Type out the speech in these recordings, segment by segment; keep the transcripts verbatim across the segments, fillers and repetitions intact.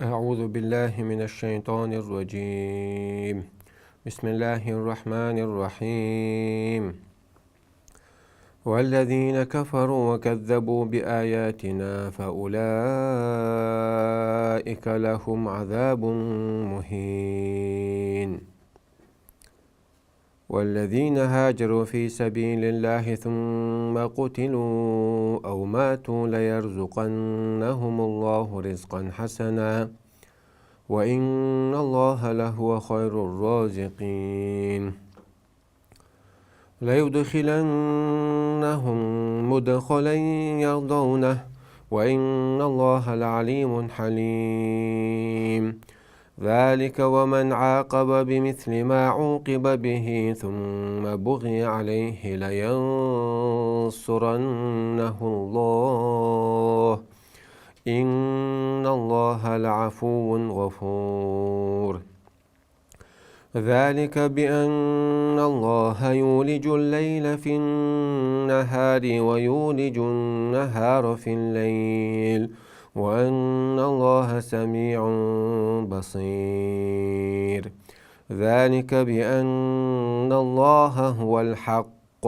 أعوذ بالله من الشيطان الرجيم. بسم الله الرحمن الرحيم. والذين كفروا وكذبوا بآياتنا فأولئك لهم عذاب مهين. والذين هاجروا في سبيل الله ثم قتلوا أو ماتوا ليرزقنهم الله رزقا حسنا وإن الله لهو خير الرازقين. ليدخلنهم مدخلا يرضونه وإن الله لعليم حليم. ذلك ومن عاقب بمثل ما عوقب به ثم بغي عليه لينصرنه الله إن الله لعفو غفور. ذلك بأن الله يولج الليل في النهار ويولج النهار في الليل وأن الله سميع بصير. ذلك بأن الله هو الحق.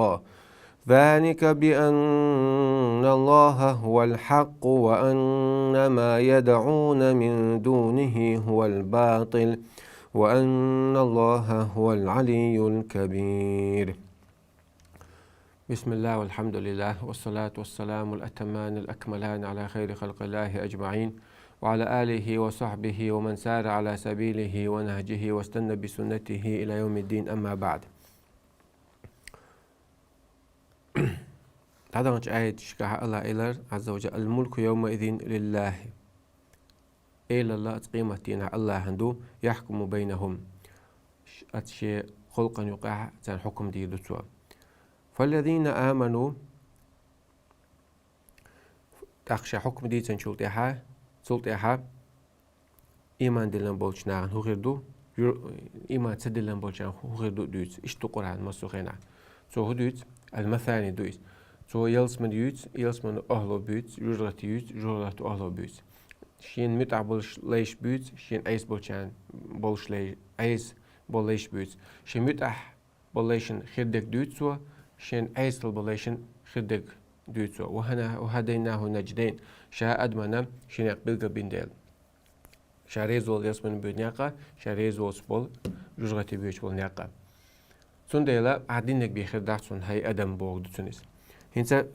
ذلك بأن الله هو الحق وأن ما يدعون من دونه هو الباطل وأن الله هو العلي الكبير. بسم الله والحمد لله والصلاة والسلام الأتمان الأكملان على خير خلق الله أجمعين وعلى آله وصحبه ومن سار على سبيله ونهجه واستن بسنته إلى يوم الدين، أما بعد. ДӀадаханчу аяташкахь АллахӀа элира, Ӏазза ва Жалла: «الملك يومئذ لله». Элалла оцу къематдийнахь АллахӀан ду, «يحكم بينهم». Ш-, оцу шен халкъана юкъахь царна хьукам дийр ду Цо. «فالذين آمنوا», тӀаккха ша хьукам дийцинчул тӀаьхьа, цул тӀаьхьа, иман диллина болчу нахана хӀун хир ду? Юр-, иман ца диллина болчарна хӀун хир ду дуьйцу? Иштта ду Къуръан массо а хенахь. Цо хӀун дуьйцу? Ал-Масани ду иза. Цо ялсамани юьйцу, ялсаманин охӀла буьйцу, жожагӀати юьйцу, жожагӀатин охӀла буьйцу. Шена муьтӀахь болуш лайш буьйцу, шена Ӏеса болчарна болуш лай-, Ӏеса болу лайш буьйцу. Шен муьтӀахь болу лайшна хир дерг дуьйцу Цо, шен Ӏесалла болу лайшна хир дерг дуьйцу Цо. «وهديناه النجدين». Ша адамана шен некъ билгал бина дела. Ша реза волу ялсамани буьйцу некъ а, ша реза воцуш болу жожагӀати буьйцуш болу некъ а. Цундела ахь диннарг бен хир дац хьуна, хӀай адам, бохург ду цунна иза. ХӀинца: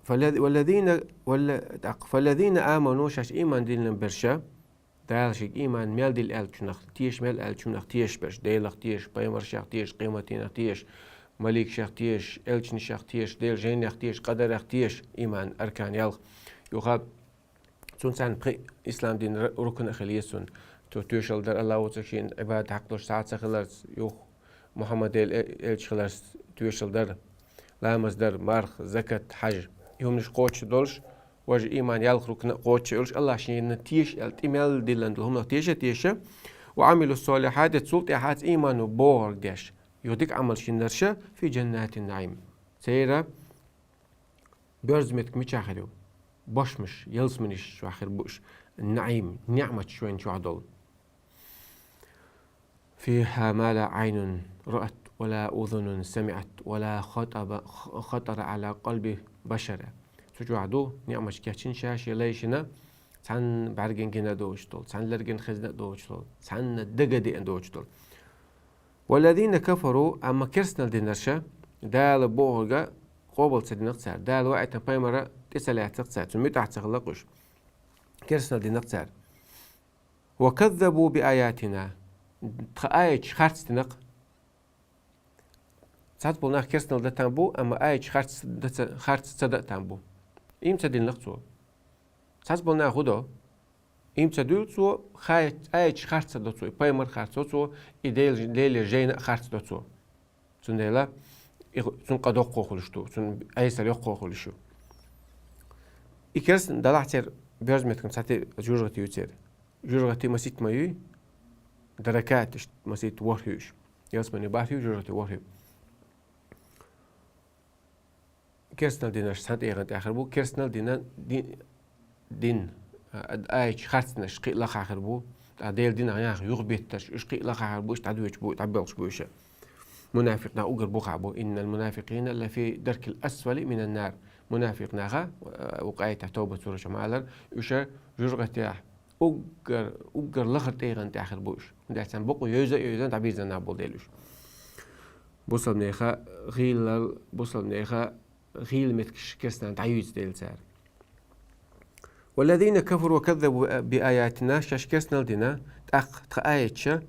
«فالذ-, والذين، والذ-», тӀаккха: «فالذين آمنوا», шаьш иман диллина берш, Дала шега иман мел дилла аьллачунах теша, мел аьллачунах тешаш берш, Делах теша, пайхамаршех теша, къематдийнах теша, маликашех теша, элчанашех теша, Делан жайнех теша, къадарах теша, иман аркан ялх. Юха цунна царна пхи ислам дин р-, рукна а хила еза цунна. Цо тоьшалла дар АллахӀ воцург шена Ӏибадат хьакъ долуш цхьа а ца хиларца, юха Мухьаммад Делан э-, элча хиларца тоьшалла дар, ламаз дар, марха, закат, хьаж. И хӀуманаш кхочуш долуш, важа иман ялх рукна а кхочуш йолуш, АллахӀа шена теша аьлла тӀе мел диллина долу хӀуманах теша а теша, «وعملوا الصالحات», цул тӀаьхьа цу имано бохург деш, юха дика Ӏамалш йинарш, «في جنات النعيم». Церан боьрза меттиг мичахь хир ю? Бошмаш, ялсаманеш чохь хир бу уьш, наӀим, неӀматаш шайна чохь долу. «فيها ما لا عين رأت ولا أذن سمعت ولا خطب-، خطر على قلب بشر». Цу чохь ду неӀматаш кечйина ша шен лайшна, цхьанна бӀаьргина гина а доцуш долу, цхьанна лергина хезна а доцуш долу, цхьанна дага а деана доцуш долу. «والذين كفروا», амма керстанал динарш, Дала бохург къобал ца дина-кх цара, Дала ваийтина пайхамар тӀе ца лаьцна-кх цара, цунна муьтӀахь ца хилла-кх уьш. Керстанал дина-кх цара. «وكذبوا بآياتنا». Тхан аяташ харц дина-кх. Цхьацца болу нах керстанал дан там бу, амма аяташ харц дан ца, харц ца дан там бу. Ийман ца диллина-кх цо. Цхьацца болу нах хӀун до? Ийман ца дуьллу цо, хай-, аяташ харц ца до цо, и пайхамар харц до цо, и Дел-, Делера жайна а харц до цо. Цундела и ху-, цунна къа доккхо хуьлуш ду, цунна Ӏесар йоккхо хуьлуш ю. И керстанал далахь церан боьрза меттиган цхьа те жожагӀате ю церан. ЖожагӀати масийтта ма юй, даракат, иштта масийтта ворхӀ ю уьш. Ялсамани бархӀ ю, жожагӀати ворхӀ ю. Керстанал динарш цхьана тӀегӀан тӀехь хир бу, керстанал дина, ди-, дин, Аяташ харцденаш кхы а лакхахьар бу, тӀаккха Делан динах яха юхабеттарш, уж кхы а лакхахьар бу, уж дӀадоьдуш бу, дӀабоьлхуш бу уж. Мунафикъ нах уггар бухахь бу. «إن المنافقين لفي الدرك الأسفل من النار». Мунафикъ нах, э, укх аятехь, Тавба сурат чу ма аллара, уж жожагӀатехь уггар, уггар лахара тӀегӀан тӀехьа хир бу уж. ХӀунда аьлча царна бакъо йовза а йовза дӀабирзина нах болу дела уж. Бусалба нехан гӀийлалла, бусалба нехан гӀийла меттигаш керстанашна дӀаюьйцу дела цара. «والذين كفروا وكذبوا بآياتنا», шаьш керстанал дина, тӀаккха тхан аяташ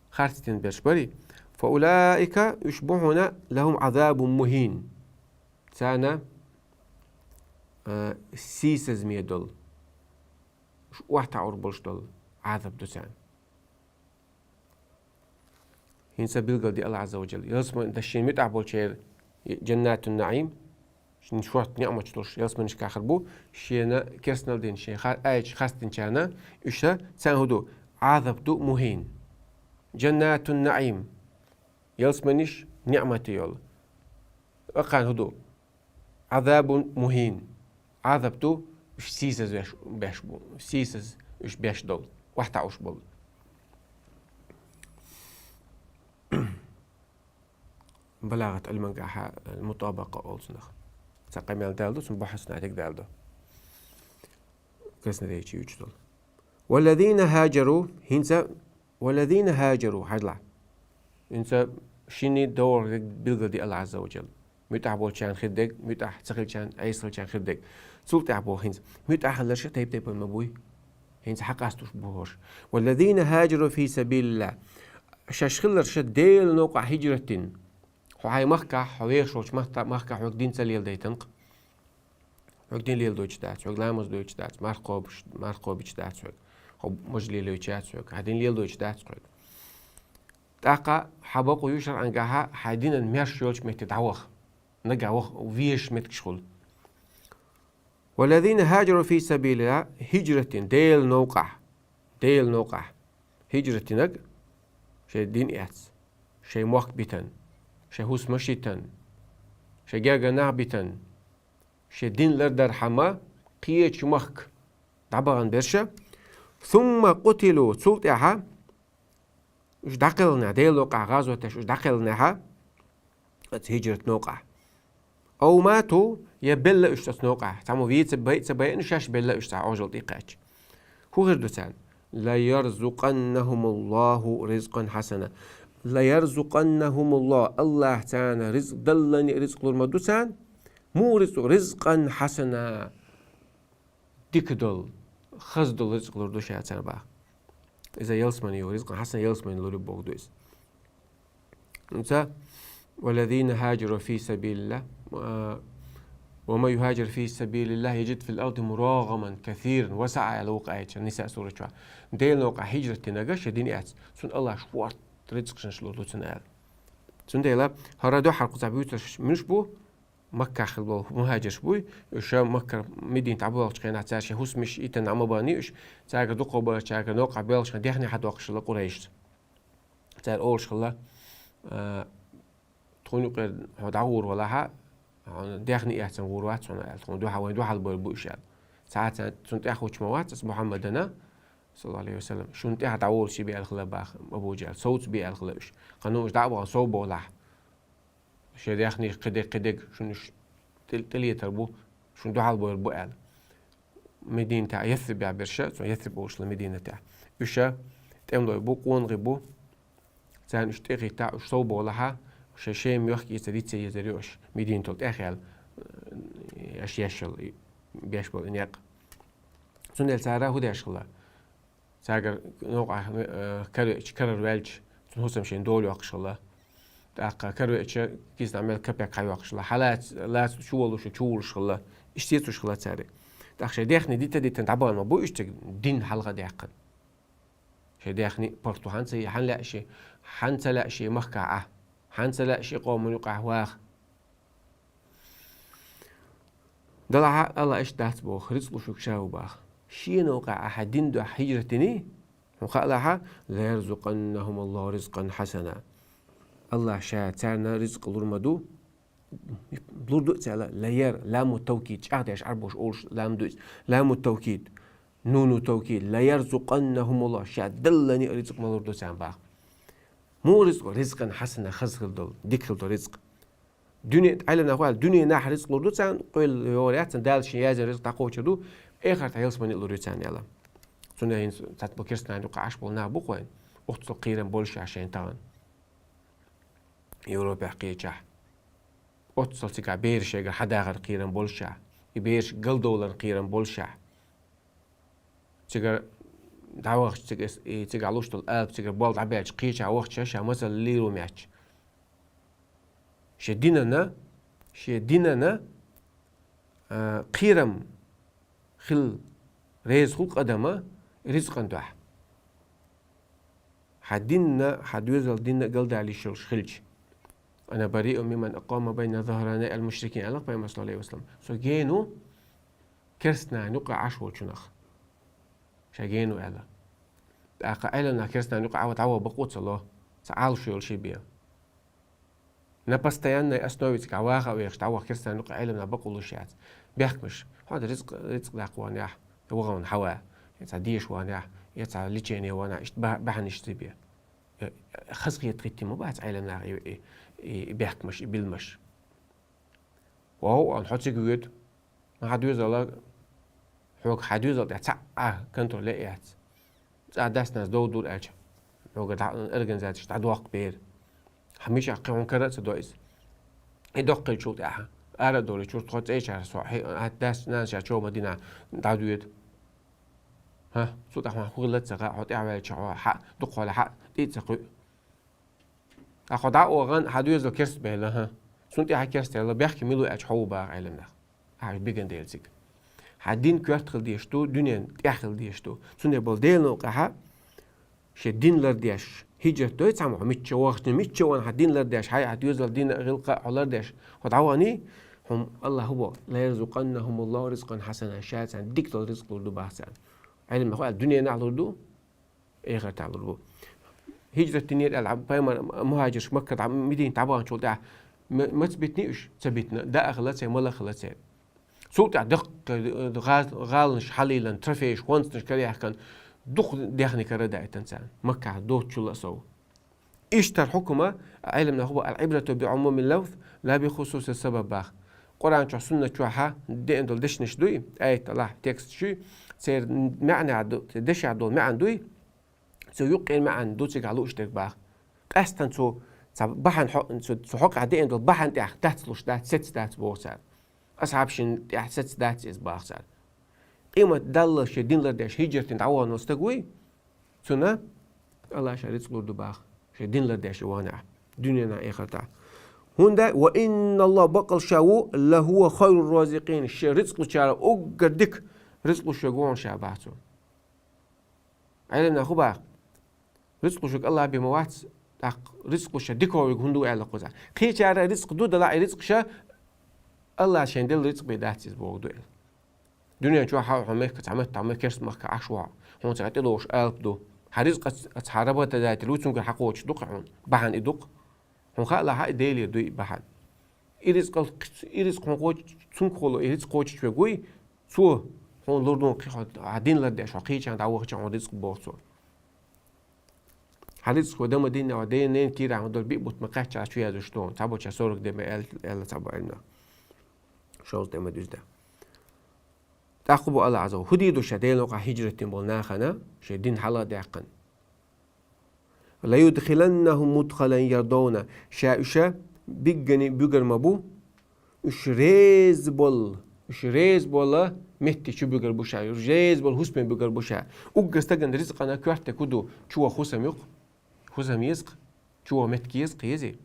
харцдина берш барий, «فأولئك», уьш бу хьуна, «لهم عذاب مهين». Царна, э, сийсазме долу, уьш охьатаӀор болуш долу Ӏазап ду царна. ХӀинца билгалдина Аллахь Ӏазза ва Джалла. Ялсамани, да, шена муьтӀахь болчеран, джаннатун наӀим, шен шорта ниӀматаш долуш ялсаманешкахь хир бу, шена керстанал дина, шен ха-, аяташ харцдинчарна, уьш царна хӀун ду? Ӏазап ду мухӀин. Джаннатун наӀим. Ялсаманеш ниӀмате йолу. Акхарна хӀун ду? Ӏазабун мухӀин. Ӏазап ду, уьш сийсаз беш, беш бу. Сийсаз уьш беш долу. ОхьатаӀош болу. БалагӀат Ӏилманехь мутабакъа олу цунах. Цхьа къамел далла ду, цунна бохьуш санна дерг далла ду. Красноречие юьйцуш долу. «والذين هاجروا», хӀинца «والذين هاجروا», хьажал. ХӀинца шинна догӀург билгалдина Аллахь Ӏазза ва Джалла. МуьтӀахь болчарна хир дерг, муьтӀахь ца хилчарна, Ӏеса хилчарна хир дерг. Цул тӀаьхьа боху хӀинца. МуьтӀахь хилларш тайп-тайпана ма буй. ХӀинца хьакъастуш бу хӀорш. «والذين هاجروا في سبيل الله». Шаьш хилларш Делан новкъахь хӀижрат дина. Хьо хьайн махкахь, хьо вехаш волчу махта-, махкахь хьоьга дин ца леладайтинехь. Хьоьга дин леладойтуш дац, хьоьга ламаз дойтуш дац, марха кхобуш, марха кхобуьйтуш дац хьоьга. Хьо маж лелойтуш яц хьоьга, хьан дин леладойтуш дац хьоьга. ТӀаккха хьан бакъо ю шарӀангахьа хьайн динан маьрша йолчу метте дӀаваха. Нагахь ваха везаш меттигаш хуьлу. «والذين هاجروا في سبيل الله», хӀижрат дина, Делан новкъахь, Делан новкъахь. ХӀижрат динарг, шайн дин эцна, шайн мохк битина, шайн хӀусамаш йитина, шайн гергара нах битина, шайн дин лардархьама кхечу махка дӀабахана берш, «ثم قتلوا», цул тӀаьхьа уьш дӀакхелхинехь, Делан новкъахь гӀазот деш уьш дӀакхелхинехь, оцу хӀижрат новкъахь. «أو ماتوا», я белла уьш оцу новкъахь. Цхьаммо вийца бай-, ца байина, шаьш белла уьш цхьа Ӏожалла тӀекхаьчча. ХӀун хир ду царна? «ليرزقنهم الله رزقا حسنا». «ليرزقنهم الله», Аллахь царна ризкъ даллалц, ризкъ лур ма ду царна. Муха ризкъ? «رزقا حسنا». Дика долу, хаза долу ризкъ лур ду ша царна боху. Иза ялсамани ю, «رزقا حسنا», ялсамани лур ю бохург ду иза. ХӀинца: «والذين هاجروا في سبيل الله، а, ومن يهاجر في سبيل الله يجد في الأرض مراغما كثيرا وسعة», аьлла вукху аятехь, Ниса сурат чохь. Делан новкъахь хӀижрат динарг, шен дин эцна, цунна Аллахь шорта ризкъаш лур ду цунна аьлла. Цундела хӀара дуьххьара кхузахь буьйцурш муьлш бу? Маккахь хилла болу мухӀажирш буй, уьш Маккара Мединате дӀабоьлхучу хенахь цара шайн хӀусамаш йитина Ӏама бахний уьш, цаьргара дукхахбарчаьргара новкъахь боьлхучу хенахь дехне хьадоккхуш хилла къурайшца. Цара олуш хилла, а, тхуна юкъера хьо дӀагӀур валахьа, хьуна дехне эцна гӀур вац хьуна аьлла, тхуна дуьхьал, вайн дуьхьал бевр бу уьш аьлла. Цхьацца цунна тӀаьхьа хӀуттуш ма вац аса Мухьаммадана, саллаллаху Ӏалайхи ва саллам, шуна тӀаьхьа дӀаволуш бен аьлла хилла боху Абу ДжахӀал, совца бен аьлла хилла уьш. Кхана уьш дӀа а бахана сов бовлахь. Шайн дехнех кхидерг, кхидерг шуна уьш тӀе-, тӀелетар бу, шуна дуьхьал бевр бу аьлла. Мединатехь, Ясрибехь берш, цо Ясриб олуш хилла Мединатехь. Уьш тӀемалой бу, къонахий бу. Царна уьш тӀе а хӀиттахь, уьш сов бовлахьа, шайн шема йохка-эцар, йиц а езар ю уьш, Мединатал тӀаьхьа яьлла, аша еш йолу, беш болу и некъ. Цундела цара хӀун деш хилла? Цаьргара новкъахь, э, каравеача, карара ваьлча, цуьнан хӀусам шен дола йоккхуш хилла. ТӀаккха каравеача, кисана мел капек хьайоккхуш хилла. Хьалаца, лаца чу волуш, чу вулуш хилла. Иштта цуьш хилла цаьрга. ТӀаккха шайн дехне дита-дитина дӀабахана ма бу уьш цига дин хьалха даьккхина. Шайн дехне паргӀато хьан ца е, хьан лаьа шен, хьан ца лаьа шен махкахь Ӏа, хьан ца лаьа шен къоман юкъахь ваха. Делахь Аллахь иштта дац боху, рицкъ луш верг ша ву боху. Шен новкъахь ахьа дин дуьхьа хӀижрат диний, хьуна хаалахьа, «ليرزقنهم الله رزقا حسنا». Аллахь ша царна рицкъ лур ма ду, лур ду ца аьлла, «لير», ламу тавкид, чӀагӀдеш Ӏарбоша олуш лам ду иза, ламу тавкид. Нуну тавкид, ла ярзукъаннахумуллаху, ша деллани рицкъ малур ду царна бах. Муха рицкъ? Ризкъан хьасана, хаза хила долу, дика хила долу рицкъ. Дуьне, Ӏелам нах ваьлла, дуьненахь рицкъ лур ду царна, къоьлла йогӀур яц царна, Дала шен язъяр рицкъ дӀакхочур ду, эхартахь ялсамани лур ю царна аьлла. Цундела хӀинца цхьацца керстанашна юкъахь Ӏаш болу нах бу кхойна, оццул кхерам болуш ша шайна тахана. Европехь кхечахь. Оццул цигахь бераш шайгара хьадахар кхерам болуш ша. И бераш галдовлар кхерам болуш ша. Цигара дӀавахча, цига эс-, и цигахь луш долу алапа цигара болх дӀабаьлча, кхечахь вахча, ша масал лийр ву моьттуш. Шен динана, шен динана, а, кхерам хила реза хуьлу-кх адам ризкъан дуьхьа. Хьан динна, хьан доьзал динна галдалийта йиш йолуш хилча. Ана бариун мимман акъама байна загьранай ал-мушрикин, аьлла-кх Пайхамара, саллаллаху Ӏалайхи ва саллам. Со гена ву керстанашна юкъахь Ӏаш волчунах. Ша гена ву аьлла. ТӀаккха Ӏелам нах керстанашна юкъахь дӀаваха бакъо ца ло, цхьа Ӏалашо йолуш бен. На постоянной основе цигахь ваха а вехаш, дӀаваха керстанашна юкъахь Ӏелам нах бакъо луш яц. Бехкамаш, хьо-, ризкъ, ризкъ даккха ванехь, вахана хьаван, я цхьа деша ванехь, я цхьа лечение ванехь, иштта ба-, бахьанаш ца бен. Э, хазахетта хӀиттийна ма бац Ӏелам нах и, и, и бехкамаш, и билмаш. Вау, ан хьо цига воьду. Хьан доьзал, хьоьга хьан доьзал тӀехь цхьа а контроль яц. ЦӀа дас-нанас дов дур аьлча, хьоьга дӀа-, организацеш дӀадоккху бер. Хьан мичахь кхин хьуна кара а ца до иза. И доккхийчул тӀаьхьа, ара а довлийчуьра тхо цӀечара со, хьи-, хьан дас-нанас ша чов ма дина, дӀадоьду. ХӀа, цул тӀаьхьа хьуна хӀун хилла ца хаьа, хьо тӀаьхьаваьлча хьо хьа, дукха хьолехь хьа, тӀе а ца кхуьу. Ахьа хьо дӀа а вахана, хьан доьзал керста баьлла, хӀа. Цунна тӀе хьан керста яьлла, бехке мила ву аьлча хьо ву баха Ӏелам нах. Ахьа уьш биган дела цига. Хьан дин коьрта хила дезаш ду, дуьненан тӀехь хила дезаш ду. Цундела болу Делан новкъахь шен дин лардеш, хӀижрат дой цхьамма, хьо мичча вахча, мичча вахана хьан дин лардеш, хьан, хьан доьзал дин гӀиллакх а хьо лардеш, хьо дӀаваханий, хьуна Аллахьа бо, ла ярзукъаннахумуллаху ризкъан хьасана, ша царна дика долу ризкъ лур ду баха царна. Ӏелам нах ваьлла, дуьненахь лур ду, эхартахь лур бу. ХӀижрат динера аьлла, Пайхамар мухьаджирш Макка дӀа, Медина дӀабаханчул тӀаьхьа м-, маца битиний уьш? Ца битина, даа хилла церан, мала хилла церан. Цул тӀаьхьа даккха, э, гӀа-, гӀаланаш хьалийлина, трофейш, хӀонцанаш караяьккхина, дукха даьхни карадаийтина царна, Маккахь доцучул а сов. Иштта хӀара хьукма, Ӏелам наха бо, аль-Ӏибрату би Ӏумумил лафз, ла би хусусис сабаб баха. Къуръан чохь, суннат чохь деана долу дешнаш дуй, аят Аллахь, текст шуй, церан маьӀна ду, церан дешехь долу маьӀна дуй, цу юккъера маьӀна ду цигахь лууш дерг баха. Къаьстина цу, цхьа бахьана хьо-, цу, цу хьокъехь деана долу бахьана тӀехь дац луш дац, сецца дац боху цара. Асхьабашна тӀехь сецца дац иза баха цара. Къемат Далла шен дин лардеш хӀижрат дина дӀавахана волу стаг вуй, цунна Аллахьа ша рицкъ лур ду баха, шен дин лардеш и ваханехь, дуьненахь, эхартахь. ХӀунда, ва инналлахьа, баккъал ша ву, лахӀува хайру разикъин, шен рицкъ лучарах уггар дика рицкъ луш верг ву хьуна ша баха цо. Ӏелам наха хӀун баха? Рицкъ луш верг Аллахь бен ма вац, тӀаккха рицкъ луш ша дика верг хӀунда ву аьлла кхузахь. Кхечара рицкъ ду, делахь и рицкъ ша Аллахьа шайна делла рицкъ бен дац иза бохург ду аьлла. Дуьнен чохь хьо, хьо мехка, цхьа метта, хьо керста махка Ӏаш ву хьо. Хьуна цхьа тӀедогӀуш алапа ду. Хьан рицкъ ац-, ац-, хьан работодатель ву, цуьнгара хьакхочуш ду-кх хьуна. Бахьана и ду-кх. Хьуна хаалахь, и Делера дуй и бахьана. И рицкъал, и рицкъ хьуна кхочуш, цуьнгахула и рицкъ кхочуш верг вуй, цо хьуна лур ду кхин хьо, хьан дин лардеш хьо кхечарна дӀавахча хьуна рицкъ боху цо. Хьан рицкъ хьо дан ма дина, хьо ден-ненан кийрахь ма долу биъ бутт ма кхаьчча чу яздеш ду хьуна. Цхьаболчара сорок ден ма аьлла, аьлла цхьаболчара Ӏилманхоша. Шовзткъа ден ма дуьзда. ТӀаккха хӀун бу Аллахь Ӏазза ва Жалла? ХӀун дийр ду ша Делан новкъахь хӀижрат дина болу нахана, шен дин хьалха даьккхина? Ла юдхиланнахум мудхалан ярдавна. Ша уьш биггани буьгур ма бу, уьш реза болу, уьш реза болу метте чу буьгур бу ша, уьш реза болу хӀусаме буьгур бу ша. Уггар стагана рицкъана коьрта дерг хӀун ду? Чу ваха хӀусам ю-кх. ХӀусам еза-кх, чу ваха меттиг еза-кх, езий?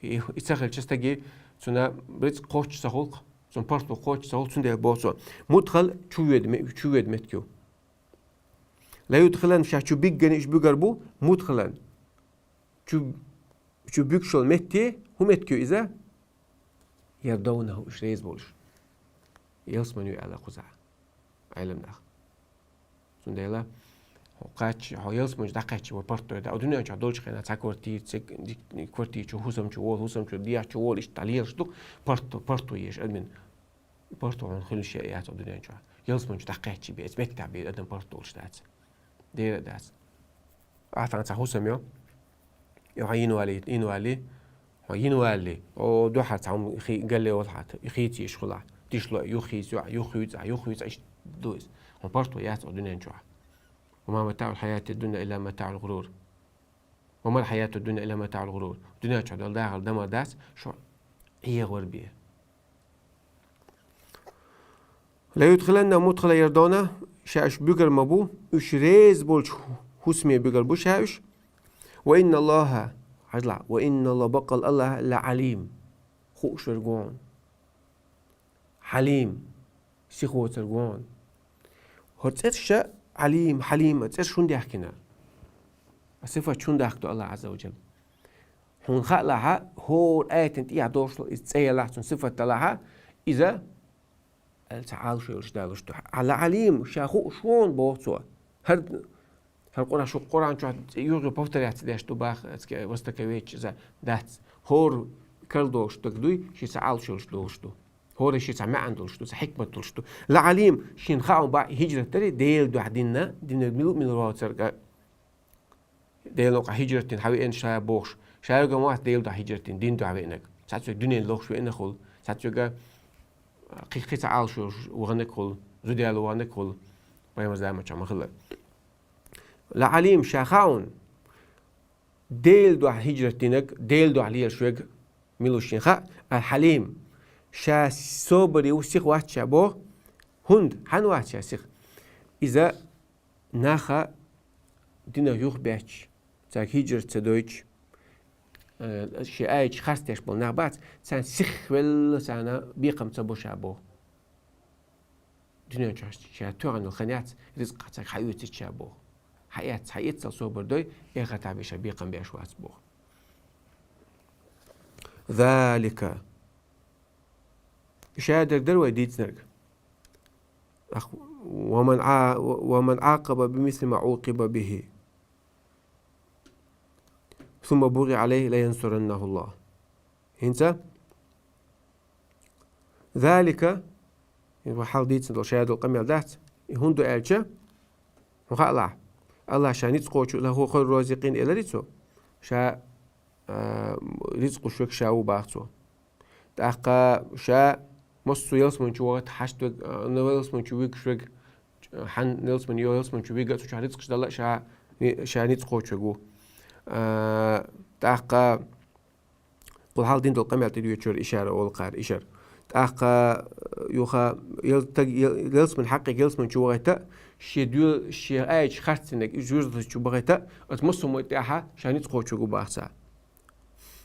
И, и ца хилча стаге, цуьнан рицкъ кхоччуш ца хуьлу-кх, цуьнан паргӀато кхоччуш ца хуьлу, цундела боху цо. Мудхал чу воьду ме-, чу воьду меттиг ю. Ла юдхиланнахум, ша чу биггани уьш буьгур бу, мудхалан. Чу, чу буьгуш йолу метте, хӀун меттиг ю иза? Ярдавнахум, уьш реза болуш. Ялсамани ю аьлла кхузахь Ӏелам наха. Цундела хьо кхаьчча, хьо ялсамани чу дӀакхаьчча вай паргӀато да. О, дуьнен чохь долчу хенахь цхьа квартира, цига квартира чу, хӀусам чу волу, хӀусам чу дехьа чу волу, иштта дӀалелаш ду-кх, паргӀато, паргӀато езаш адамийн. ПаргӀато хьуна хуьлуш яц о дуьнен чохь. Ялсмани чу дӀакхаьчча бе, эца меттехь бе адам паргӀат долуш дац. Дера а дац. Ахьа тахана цхьа хӀусам йо. Йо, хьан йина валли, йина валли. Хьан йина валли. О, дуьххьара цхьа хӀума хи-, галле волу хьан, хийца йиш хуьлахь. Тишло, юххе йийца, юххе йийца, юххе йийца, иш ду иза. Хьан паргӀато яц оцу дуьнен чохь. «Ва ма матаӀул хьаятид дунья илла матаӀул гӀурур». «Ва мал хьаятуд дунья илла матаӀул гӀурур». Дуьнен чохь долу дахар дан ма дац, шу Ӏехавар бе. «Ла юдхиланнахум мудхалан ярдавнаху», ша уьш буьгур ма бу, уьш реза болчу хӀусаме буьгур бу ша уьш. «Ва инна Аллаха», хьажал, «ва инна Аллаха», баккъалла АллахӀ, «ла Ӏалим», хууш верг ву хьуна. «Хьалим», сихоцург ву хьуна. ХӀара цӀераш ша Ӏалим, Хьалим, цӀераш хӀунда яхкина? Сифат хӀунда дахка ду АллахӀ Ӏазза ва Джалла? Хьуна хаалахь, хӀора аятан тӀехь долуш ду, иза цӀе ялахь, цуьнан сифат далахь, иза, аьлла, цхьа Ӏалашо йолуш далуш ду. «Ла Ӏалим», ша хууш ву хьуна боху цо. ХӀара, хӀара Къуръан, шу Къуръан чохь юха повторяться деш ду баха, ацке вастака веча иза дац. ХӀора карладолуш даг дуй, шен цхьа Ӏалашо йолуш долуш ду. ХӀора шен цхьа маьӀна долуш ду, цхьа хьикмат долуш ду. «Ла Ӏалим», шена хаам бу хӀижрат дари, Делан дуьхьа динна, диннарг мила, мила вацарг а. Делан къа хӀижрат дина хьан веана ша бохуш. Ша юга ма вац Делан дуьхьа хӀижрат дина, дин дуьхьа веанарг. Цхьацца верг дуьненан лохуш веанарг хуьлу. Цхьацца верг кхин, кхин цхьа Ӏалашо йолуш ваханарг хуьлу. Зуда яьлла ваханарг хуьлу. Пайхамаран заманчохь ма хилла. «Ла Ӏалим», ша хаам бу хьуна. Делан дуьхьа хӀижрат динарг, Делан дуьхьа лелаш верг мила ву шена хаьа, «ал-Хьалим». Ша собаре ву, сиха вац ша боху. ХӀунда? Хьанна вац ша сиха? Иза наха динах юхабаьхча, цаьрга хӀижрат ца дойтуш, э, шен аяташ харцдеш болу нах бац, царна сихвелла, царна бекхам ца бо ша боху. Дуьнен чохь ша тоьхна хан яц, рицкъ цаьрга хьаоьцуьйту ша боху. Хьаэц, хьаэццал собар дой, эхартахь бен ша бекхам беш вац боху. «Залика». Ша дерг дара вай дийцинарг. Ах, «ва ман Ӏа-, ва ман Ӏакъаба бимисли ма Ӏукъиба бихи, сумма бугӀия Ӏалайхи лаянсураннаху Аллах». ХӀинца «Залика», и вай хьалха дийцина долу ша долу къамел дац, и хӀунда ду аьлча, хьуна хаалахь, АллахӀ ша ницкъ кхочу, «ла хӀува хайру разикъин», элира цо, ша, а, рицкъ луш верг ша ву боху цо. ТӀаккха ша массо а ялсмани чу вахийта хьашт верг, а, ялсмани чу вуьгуш верг, хьан ялсмани, йо ялсмани чу вига а, цу чохь рицкъаш дала а ша, ша ницкъ кхочу верг ву. А, тӀаккха Кхул хьалха дина долу къамел тӀедоьдучуьра ишара олу кхара, ишар. ТӀаккха, юха, ял-, таг-, ял-, ялсмани хьакъехь ялсмани чу вахийта, шен доь-, шен аяташ харцдинарг, иза жуьртаца чу бахийта, оцу массо а хӀуманна тӀехь ша ницкъ кхочу верг ву боху цо.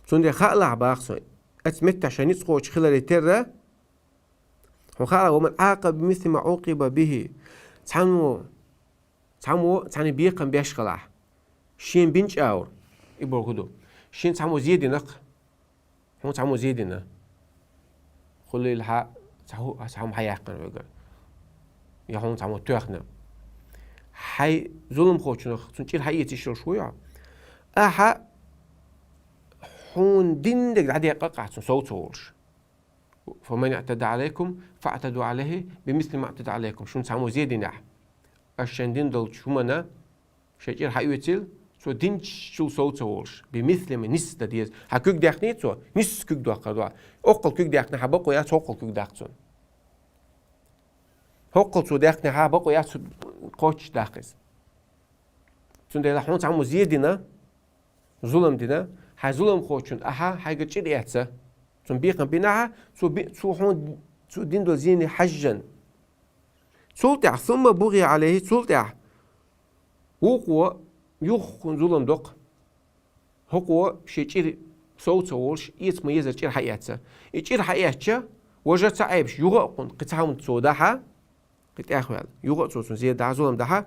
Цундела хаалахь боху цо, оцу меттехь ша ницкъ кхочу хиларе терра, хьуна хаалахь, «ва ман Ӏакъаба бимисли ма Ӏукъиба бихи». Цхьаммо Цхьаммо цхьаьна бекхам беш хилахь, шен бинчӀаур, и боху ду. Шен цхьаммо зе дина-кх, хьуна цхьаммо зе дина. Хуьлийла хьан цхьа хӀу-, цхьа хӀума хьан яьккхина вегара. Я хьуна цхьаммо тоьхна. Хьайн зуламхочунах, цунна чӀир хьаэца йиш йолуш вуй хьо. Ахьа хьуна диннарг дӀадекъа-кх ахь цунна сов ца волуш. «Фаман иътада Ӏалайкум, фаътаду Ӏалайхи бимисли ма иътада Ӏалайкум». Шуна цхьаммо зе динехь, аш шайн дина долчу хӀуманна шайн чӀир хьаоьцийла, цо динчул сов ца волуш. Бимисли ма, нисса дан деза. Хьан куьг даьккхиний цо? Нисса куьг доккхур ду. Оккхул куьг даьккхина, хьан бакъо яц хӀоккхул куьг даккха цунна. ХӀоккхул цо даьккхина, хьан бакъо яц кхоччуш даккха иза. Цундела хьуна цхьаммо зе дина, зулам дина, хьайн зуламхочунна ахьа хьайгара чӀир эцна, цунна бекхам бина ахьа, цо би-, цо хьуна, цо дина долу зене хьаьжжина. Цул тӀаьхьа, сумма бугӀия Ӏалайхи, цул тӀаьхьа, вукхо, юха хьуна зулам доккху, хӀокхо шен чӀир сов ца волуш, эца ма-еззара чӀир хьаэцна. И чӀир хьаэцча, важа ца Ӏебаш, юха а кхунна кхин цхьа хӀума цо дахьа, кхин тӀехваьлла. Юха а цо цунна зе дахьа, зулам дахьа.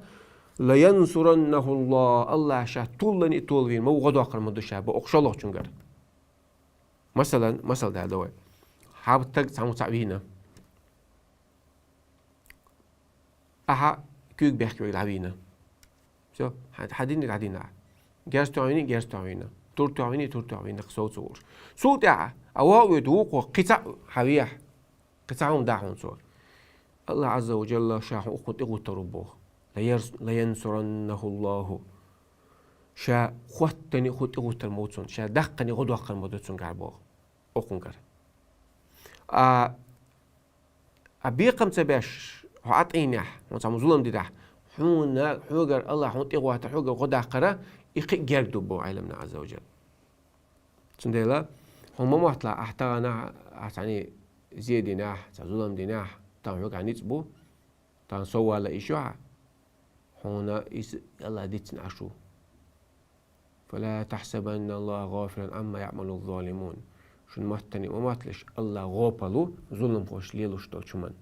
«Лаянсураннаху Аллах», Аллах ша толлане а толлавийр ма ву, гӀо доккхур ма ду ша боху шолгӀачуьнгара. Масалан, масал даьлла вай. Хьан стаг цхьаммо цхьаъ вийна. Ахьа куьйга бехке вай дӀавийна. Всё, хьан, хьан диннарг дӀадийна ахьа. Герз тоьхна вийна, герз тоьхна вийна. Тур тоьхна вийна, тур тоьхна вийна, кхин сов ца волуш. Цул тӀаьхьа, а ваха а воьду вукхо, кхин цхьаъ хьан вехьа. Кхин цхьа хӀума дахьа хьуна цо. Аллахь Ӏазза ва Джалла ша хьуна укхунна тӀегӀуттар ву боху. «Лаярс-, лаянсураннаху Аллаху». Ша хоттане хӀу тӀегӀуттар ма ву цунна, ша даккхане гӀо доккхар ма ду цуьнгара боху. Укхунгара. А, а бекхам ца беш, хьо Ӏа тӀийнехь, хьуна цхьаммо зулам динехь, хьуна, хьоьгара Аллахь хьуна тӀегӀоттар, хьоьгара гӀо даккхара, и кхин а герга ду боху Ӏеламнаха Ӏазза ва Джалла. Цундела, хьуна ма мотталахь, ахь тахана, ахь цхьанне зе динехь, цхьа зулам динехь, тахана хьоьгахь ницкъ бу, тахана сов вала йиш ю хьан, хьуна иза Аллахь дицна Ӏаш ву. «Фала тахьсабанна Аллаха гӀафилан Ӏамма яӀмалу ззалимун». Шуна маттане ма мотталаш, Аллахь гӀопал ву зуламхоша лелош долчу хӀуманна.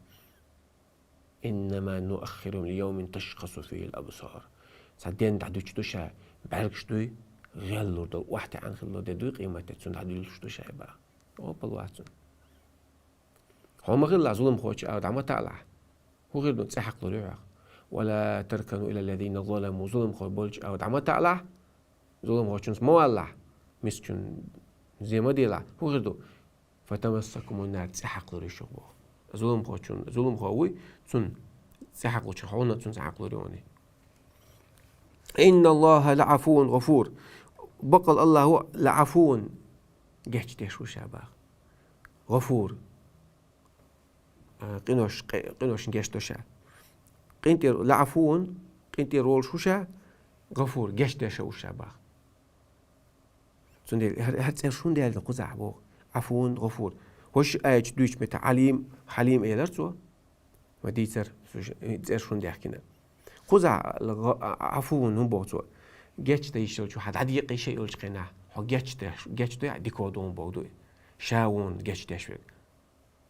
«Иннама нуаххирухум лийовмин ташхасу фихил абсар». Цхьа ден дӀадуьтуш ду ша, бӀаьргаш дуй, гӀеллур долу, охьатаьӀна хилла де дуй, къематде цунна дӀадуьллуш ду ша баха. ГӀопал вац цунна. Хьо ма хилла зуламхочун ава дӀа ма таалахь. ХӀун хир ду, цӀе хьакхалур ю хьох. «Ва ла таркану ила ллазина заламу», зуламхой болчу ава дӀа ма таалахь. Зуламхочунца ма валлахь. Мискачун зе ма делахь. ХӀун хир ду? «Фатамассакумун нар», цӀе хьакхалур ю шух боху. Зуламхочун, зуламхо вуй, цунна цӀе хьакхалучу хьуна цунна цӀе хьакхалур ю хьуна. «Инна Аллаха лаӀафувун гӀафур». Баккъал Аллахь ву лаӀафувун, гечдеш ву ша баха. ГӀафур. А, къинош, къи-, къиношна гечдо ша. КъинтӀера, лаӀафувун, къинтӀера волуш ву ша, гӀафур, гечдеш ву ша баха. Цундела хӀара, хӀара цӀераш хӀунда яьлла кхузахь боху? Ӏафувун, гӀафур. ХӀорш аят дуьйцучу метта Ӏалим, Хьалим элира цо. Ма дийцара, цу ш-, цӀераш хӀунда яьхкина. Кхузахь ла-, гӀа-, а-, Ӏафувун хӀун боху цо? Гечдан йиш йолчу, хьан дӀадекъа йиш йолчу хенахь, хьо гечдеш, гечдой, хьан дика вон боху дуй. Ша вон гечдеш верг.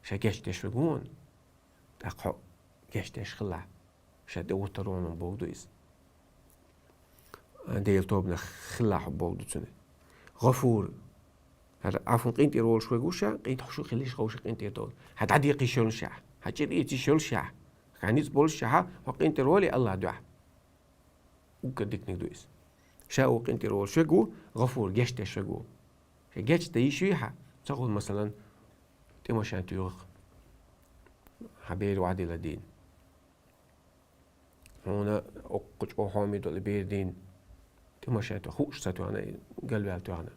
Ша гечдеш верг вон. ТӀаккха хьо гечдеш хилла. Ша тӀе вуттар вон боху ду иза. Делан тобанах хилла хьо боху ду цуьнан. ГӀафур. ХӀара Ӏафун, къинтӀера волуш верг ву ша, къинтӀера хьо шу хилиш гӀовша къинтӀера долу. Хьан дӀадекъа йиш йолу ша. Хьан чӀир эца йиш йолу ша. Хьан ницкъ болуш ша, хьо къинтӀера волий Аллахь дуьхьа. Уггар диканиг ду иза. Ша ву къинтӀера волуш верг ву, гӀафур, гечдеш верг ву. Ша гечдан йиш юй хьан? Ца хуьлу, масалан, тӀе машен туьйхира. Хьан бер вадила дийна. Хьуна оккхучу охьоме долу бер дийна. ТӀе машен туьйхира, хууш ца тоьхна, галваьлла тоьхна.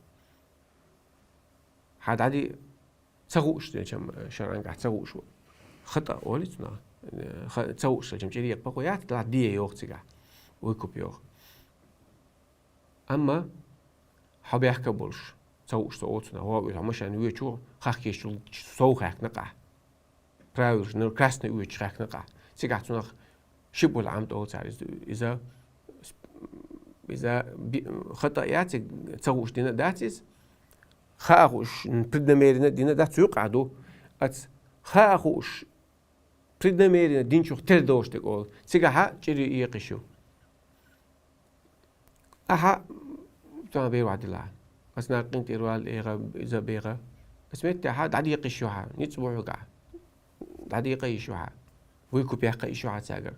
Хьан дӀади ца хууш делчам, шарӀангахь ца хууш ву. Хата олу цунах. Ха-, ца хууш делчам чӀирекъа пакъо яц, тӀаккха де йоху цигахь. Выкуп йоху. Амма хьо бехка болуш, ца хууш ца олу цунах, вон уьш хьо машен воьчу, хахкийчул сов хаьккхина къа. Правилаш, ну, красный оьцуш хаьккхина къа. Цигахь цунах ши буьлхьа Ӏамта олу цара иза, иза, иза би-, хата а яц, ца хууш дина а дац иза. Хаа хууш, преднамеренно дина а дац, цу юкъа ду. Ац, хаа хууш, преднамеренно динчух тера долуш дерг олу. Цигахьа чӀир ю, екъа йиш ю. Ахьа, цунах бер вахь дила. Ас нах къинтӀера вала, эгӀа, иза бегӀа. Ас меттехьа дӀадекъа йиш ю хьан, ницкъ бу хьоьгахь. ДӀадекъа йиш ю хьан. Вуй купехка йиш ю хьан цаьгара.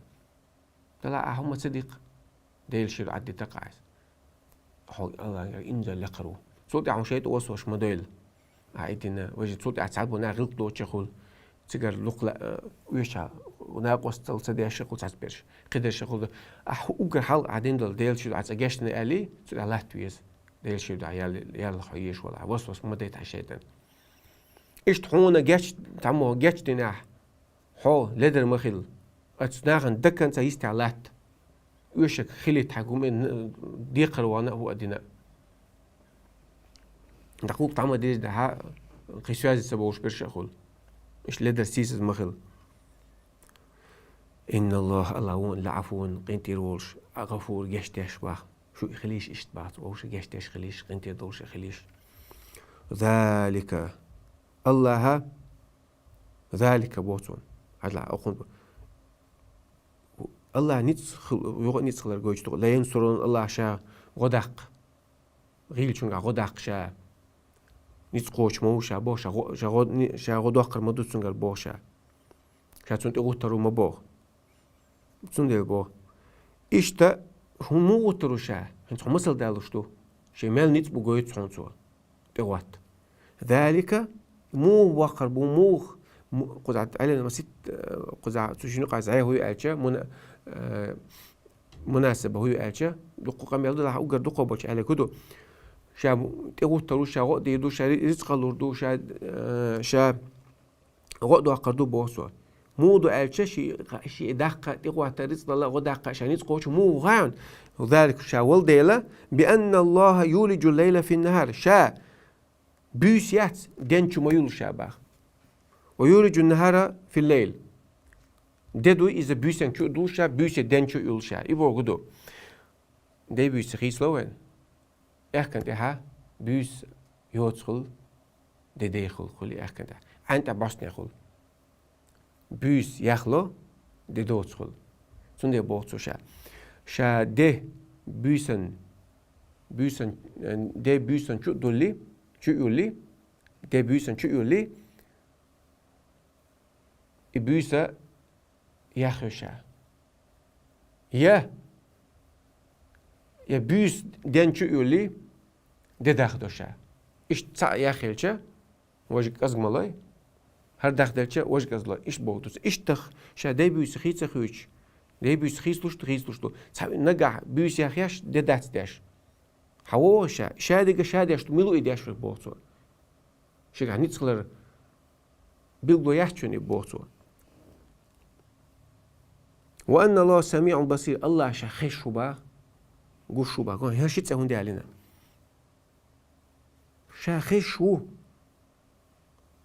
Дала ахьа хӀума ца диккха. Делан шира Ӏаддита кхайс. Хьо Аллахьан инзал лекхар ву. Цул тӀаьхьа хьуна шайтӀа осош ма дойла. А, и дина, важа цул тӀаьхьа цхьаьна бу нах гӀилкх доцуш хуьлу. Цигара лукхла, э, оьшуча, накъостал ца деш хуьлу цхьацца берш. Кхидерш хуьлу. Ахь уггар хьалха Ӏа дина долу Делан шира Ӏа цкъа гечдина аьлли, цул тӀаьхьа латта веза. Делан шира дуьхьа ял-, ялла хьо еш вала. Васвас ма дайта хьан шайтӀан. Иштта хьуна геч, таммо гечдинехь, хьо ледар ма хила. Оцу нахана дакканца йистехь латта. Оьшург хилийта хьан гума н-, декхар вахана а хӀу а дина. ДӀакхулг тхьамма деза дахьа, кхин соьза ца бовлуш берш а хуьлу. Иштта ледар сийсаза ма хила. Инна Аллах, Аллах вон, лаӀафувун, къинтӀера волуш, а, гӀафур, гечдеш бах. Шу и хилийша иштта бац, вовша гечдеш хилийша, къинтӀера долуш а хилийша. Залика. Аллаха, залика боху цунна. Хьажал, окхунна. Аллах ницкъ хил-, юха а ницкъ хилар гойтуш ду. Лаянсурун Аллах ша гӀо даккха. ГӀийлачуьнгахь гӀо даккха ша. Ницкъ кхочуш ма ву ша боху, ша гӀо, ша гӀо, ни-, ша гӀо доккхар ма ду цуьнгара боху ша. Ша цунна тӀе гӀуттар ву ма боху. Цундела боху. Иштта хӀун муха гӀуттар ву ша? ХӀинца хьо масал далуш ду. Шен мел ницкъ бу гойту хьуна цо. ТӀе гӀотта. Залика, муха ваккхар бу, муха Му-, кхузахь Ӏелина масит, э, кхузахь цу шиннан юкъа зӀе хӀу ю аьлча, муна-, э, мунасаба хӀу ю аьлча, дукха къамел ду, лахь уггар дукха болчу Ӏеле хӀу ду. Ша тӀегӀуттар ву, ша гӀо дийр ду, ша ри-, рицкъа лур ду, ша, э, ша гӀо доккхур ду боху цо. Муха ду аьлча, ши, ши даккха тӀегӀуттар, рицкъ дала, гӀо даккха ша ницкъ кхочу муха хаьа? Залика ша вала дела, бианна Аллаха юлиджул лайла фин нахар. Ша буьйса яц, ден чу ма юллу ша баха. Ва юлиджун нахара фил лайл. Де ду иза буьйсан чу а дуьллуш ша, буьйса ден чу а юллуш ша. И бохург ду. Де буьйса хийцало вайн. Аьхкан тӀехьа буьйса йоцахула, де дехула хуьлу аьхкан тӀехьа. Ӏаьнан тӀехь бӀостанехула. Буьйса яхло, де доцахула. Цундела боху цо ша. Ша де буьйсан, буьйсан, э, де буьйсан чу а дулли, чу а юлли, де буьйсан чу а юлли, и буьйса яхйо ша. Я, я буьйса ден чу а юлли, де дахдо ша. Иштта цхьаъ яхъелча, важа кӀезиг ма лой, хӀара дахделча, важа кӀезиг лой. Иштта боху цо. Иштта ша де буьйса хийца хуьйцуш, де буьйса хийцалуш ду, хийцалуш ду. Цхьа нагахь буьйса яхъеш, де дац деш. Хьан вогӀу ша, ша дерг ша деш ду, мила ву и деш верг боху цо. Шегахь ницкъ хилар билгало яц шуна и боху цо. Ва анна Аллаха самиъун басир, Аллах ша хезаш ву баха, гуш ву баха. Кху хӀара ши цӀе хӀунда ялийна? Ша хезаш ву.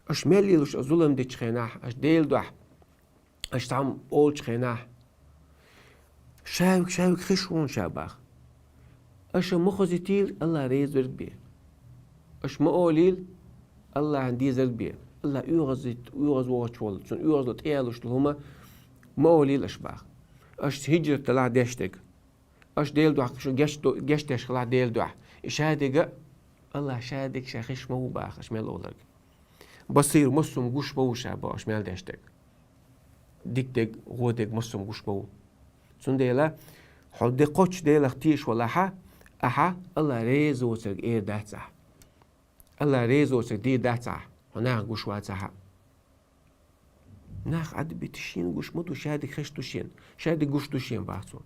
Аша мел лелаш а зулам дечу хенахь, аша Делан дуьхьа, аша цхьамма олучу хенахь, ша верг, ша верг хезаш ву ша баха. Аша ма хазийтийла, Аллах реза верг бен. Аша ма олийла, Аллахьан дезарг бен. Аллах оьгӀазлит-, оьгӀазвохуш волу, цунна оьгӀазло тӀеялуш долу хӀума ма олийла аша баха. Аша хӀижрат далахь деш дерг. Аша Делан дуьхьа шу геч-, гечдеш хилахь Делан дуьхьа. И ша дерг а, Аллах ша дерг ша хезаш ма ву баха, аша мел олург. Басир, массо а гуш ма ву ша боху, аша мел деш дерг. Дика дерг, вон дерг массо а гуш ма ву. Цундела, хьо де кхоччу Делах тешаш валахь, ахьа Аллах реза воцург эр дац ахьа. Аллах реза воцург дийр дац ахьа, хьо нахах гуш вацахь а. Нах Ӏадбита шена гуш ма ду, ша дерг хезаш ду шена, ша дерг гуш ду шена баха цо.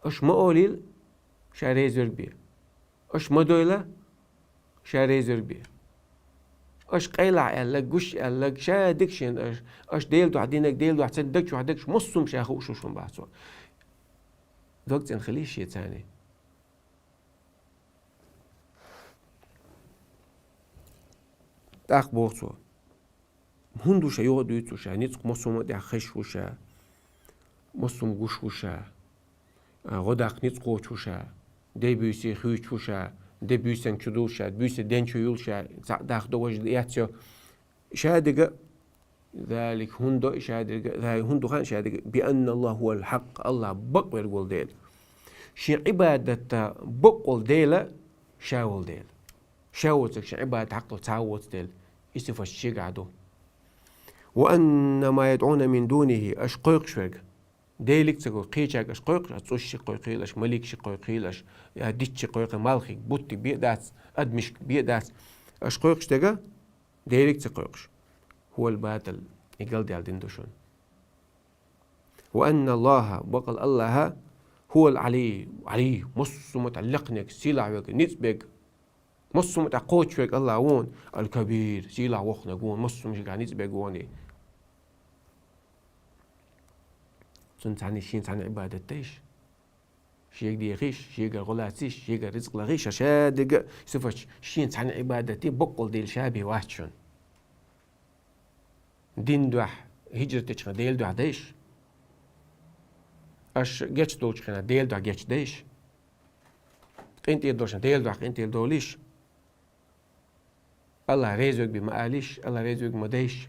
Аша ма олийла, ша реза верг бен. Аша ма дойла, ша реза верг бен. Аша къайлахь аьлларг, гуш аьлларг, ша дерг шена аша, аша Делан дуьхьа динарг, Делан дуьхьа ца динарг, даг чохь дерг, массо а ша хууш ву шуна баха цо. Дог цӀена хилийша шен царний. ТӀаккха боху цо. ХӀунда ву ша, юха а дуьйцу ша, ницкъ массо а тӀехь хезаш ву ша, массо а гуш ву ша, а, гӀо даккха ницкъ кхочуш ву ша, де буьйса хуьйцуш ву ша, де буьйсан чу дуьллуш ша, буьйса ден чу юллуш ша, цхьаъ дахдо, важа эццо. Ша дерг а, залика, хӀунда и ша дерг а, залика, хӀунда ду хаьа ша дерг а, бианна Аллаха хӀувал хьакъ, Аллах бакъ верг волу Дела. Шен Ӏибадатта бакъ волу Дела ша волу Дела. Ша воцург шен Ӏибадат хьакъ долу цхьа а воцу Дела. И сифат шегахь ду. Ва анна ма ядӀуна мин дунихи, аша кхойкхуш верг. Делиг ца го, кхечаьрга аша кхойкхуш, аша цӀушши кхойкхийла, аша маликши кхойкхийла, аша, я, диччи кхойкхий, малхиг, буттиг бен а дац, адамашка бен а дац. Аша кхойкхуш дерг а, Делиг ца кхойкхуш. ХӀувал батӀил, и галдаьлла дин ду шуна. Ва анна Аллаха, бакъал Аллаха, хӀувал Ӏалий, Ӏалий, массо а маттахь лекханиг, сийлахь верг, ницкъ берг, массо а маттахь кхочуш верг Аллах ву, ал-Кабир, сийлахь воккханиг ву, массо а маттахь ницкъ берг ву. Цунна цхьаьна, шена цхьаьна Ӏибадат дайша. Шега дехийша, шегара гӀо лацийша, шегара рицкъ лахийша, ша дерг а сифаташ, шена цхьаьна Ӏибадат де, бакъ волу Дела ша бен вац шуна. Дин дуьхьа, хӀижрат дечу хенахь Делан дуьхьа дайша. Аша гечдолчу хенахь Делан дуьхьа гечдайша. КъинтӀера долчу хенахь Делан дуьхьа къинтӀера долийша. Аллах реза верг бен ма алийша, Аллах реза верг ма дайша.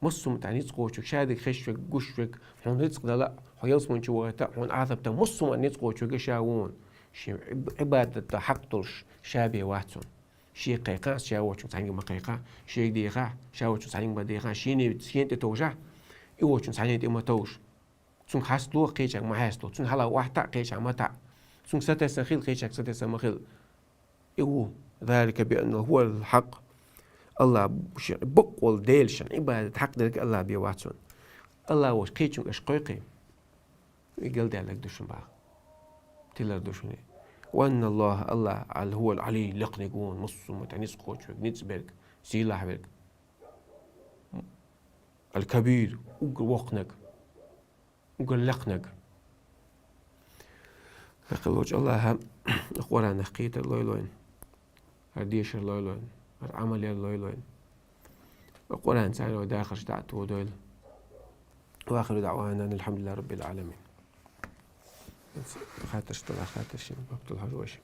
Массо а маттахь ницкъ кхочуш верг, ша дерг хезаш верг, гуш верг, хьуна рицкъ дала, хьо ялсамани чу вахийта, хьуна Ӏазап дала, массо а маттахь ницкъ кхочуш верг ша ву. Шен Ӏиб-, Ӏибадатта хьакъ долуш ша бен вац хьуна. Шега кхайкхахь, ша воцчунна цхьаьннга ма кхайкхахь, шега дехахь, ша воцчунна цхьаьннга ма дехахь, шена, шена тӀе товжахь, и воцчунна цхьаьннга тӀе ма товжа. Цуьнга хьастало, кхечаьрга ма хьастало, цуьнан хьалха охьатаӀа, кхечаьрга ма таӀа. Цуьнга сатесна хила, кхечаьрга сатесна ма хила. И ву, залика бианнаху хӀувал хьакъ. Аллах ши бакъволу Дела шен Ӏибадат хьакъ дерг Аллах бен вац хьуна. Аллах волчу кхечуьнга аша кхойкхий, и галдаьлларг ду шуна боху. Тилар ду шуна. Ва анна Аллах, Аллах, ал хӀуа ал-Ӏалий, лекханиг ву, массо а ма тӀе ницкъ кхочург, ницкъ берг, сийлахь верг. Ал-Кабир, уггар воккханиг, уггар лекханиг. Хьакъ долчу Аллаха Къуръанах кхетар лойла вайна, хӀара дешар лойла вайна, хӀара Ӏамал яр лойла вайна. Ва Къуръан царна вай дахарш дӀа а тодойла. Ва ахиру даъвана анил хьамдулиллахӀи раббил Ӏаламин. Хаттарш дала, хаттаршна бакъдолу хьожа ваша.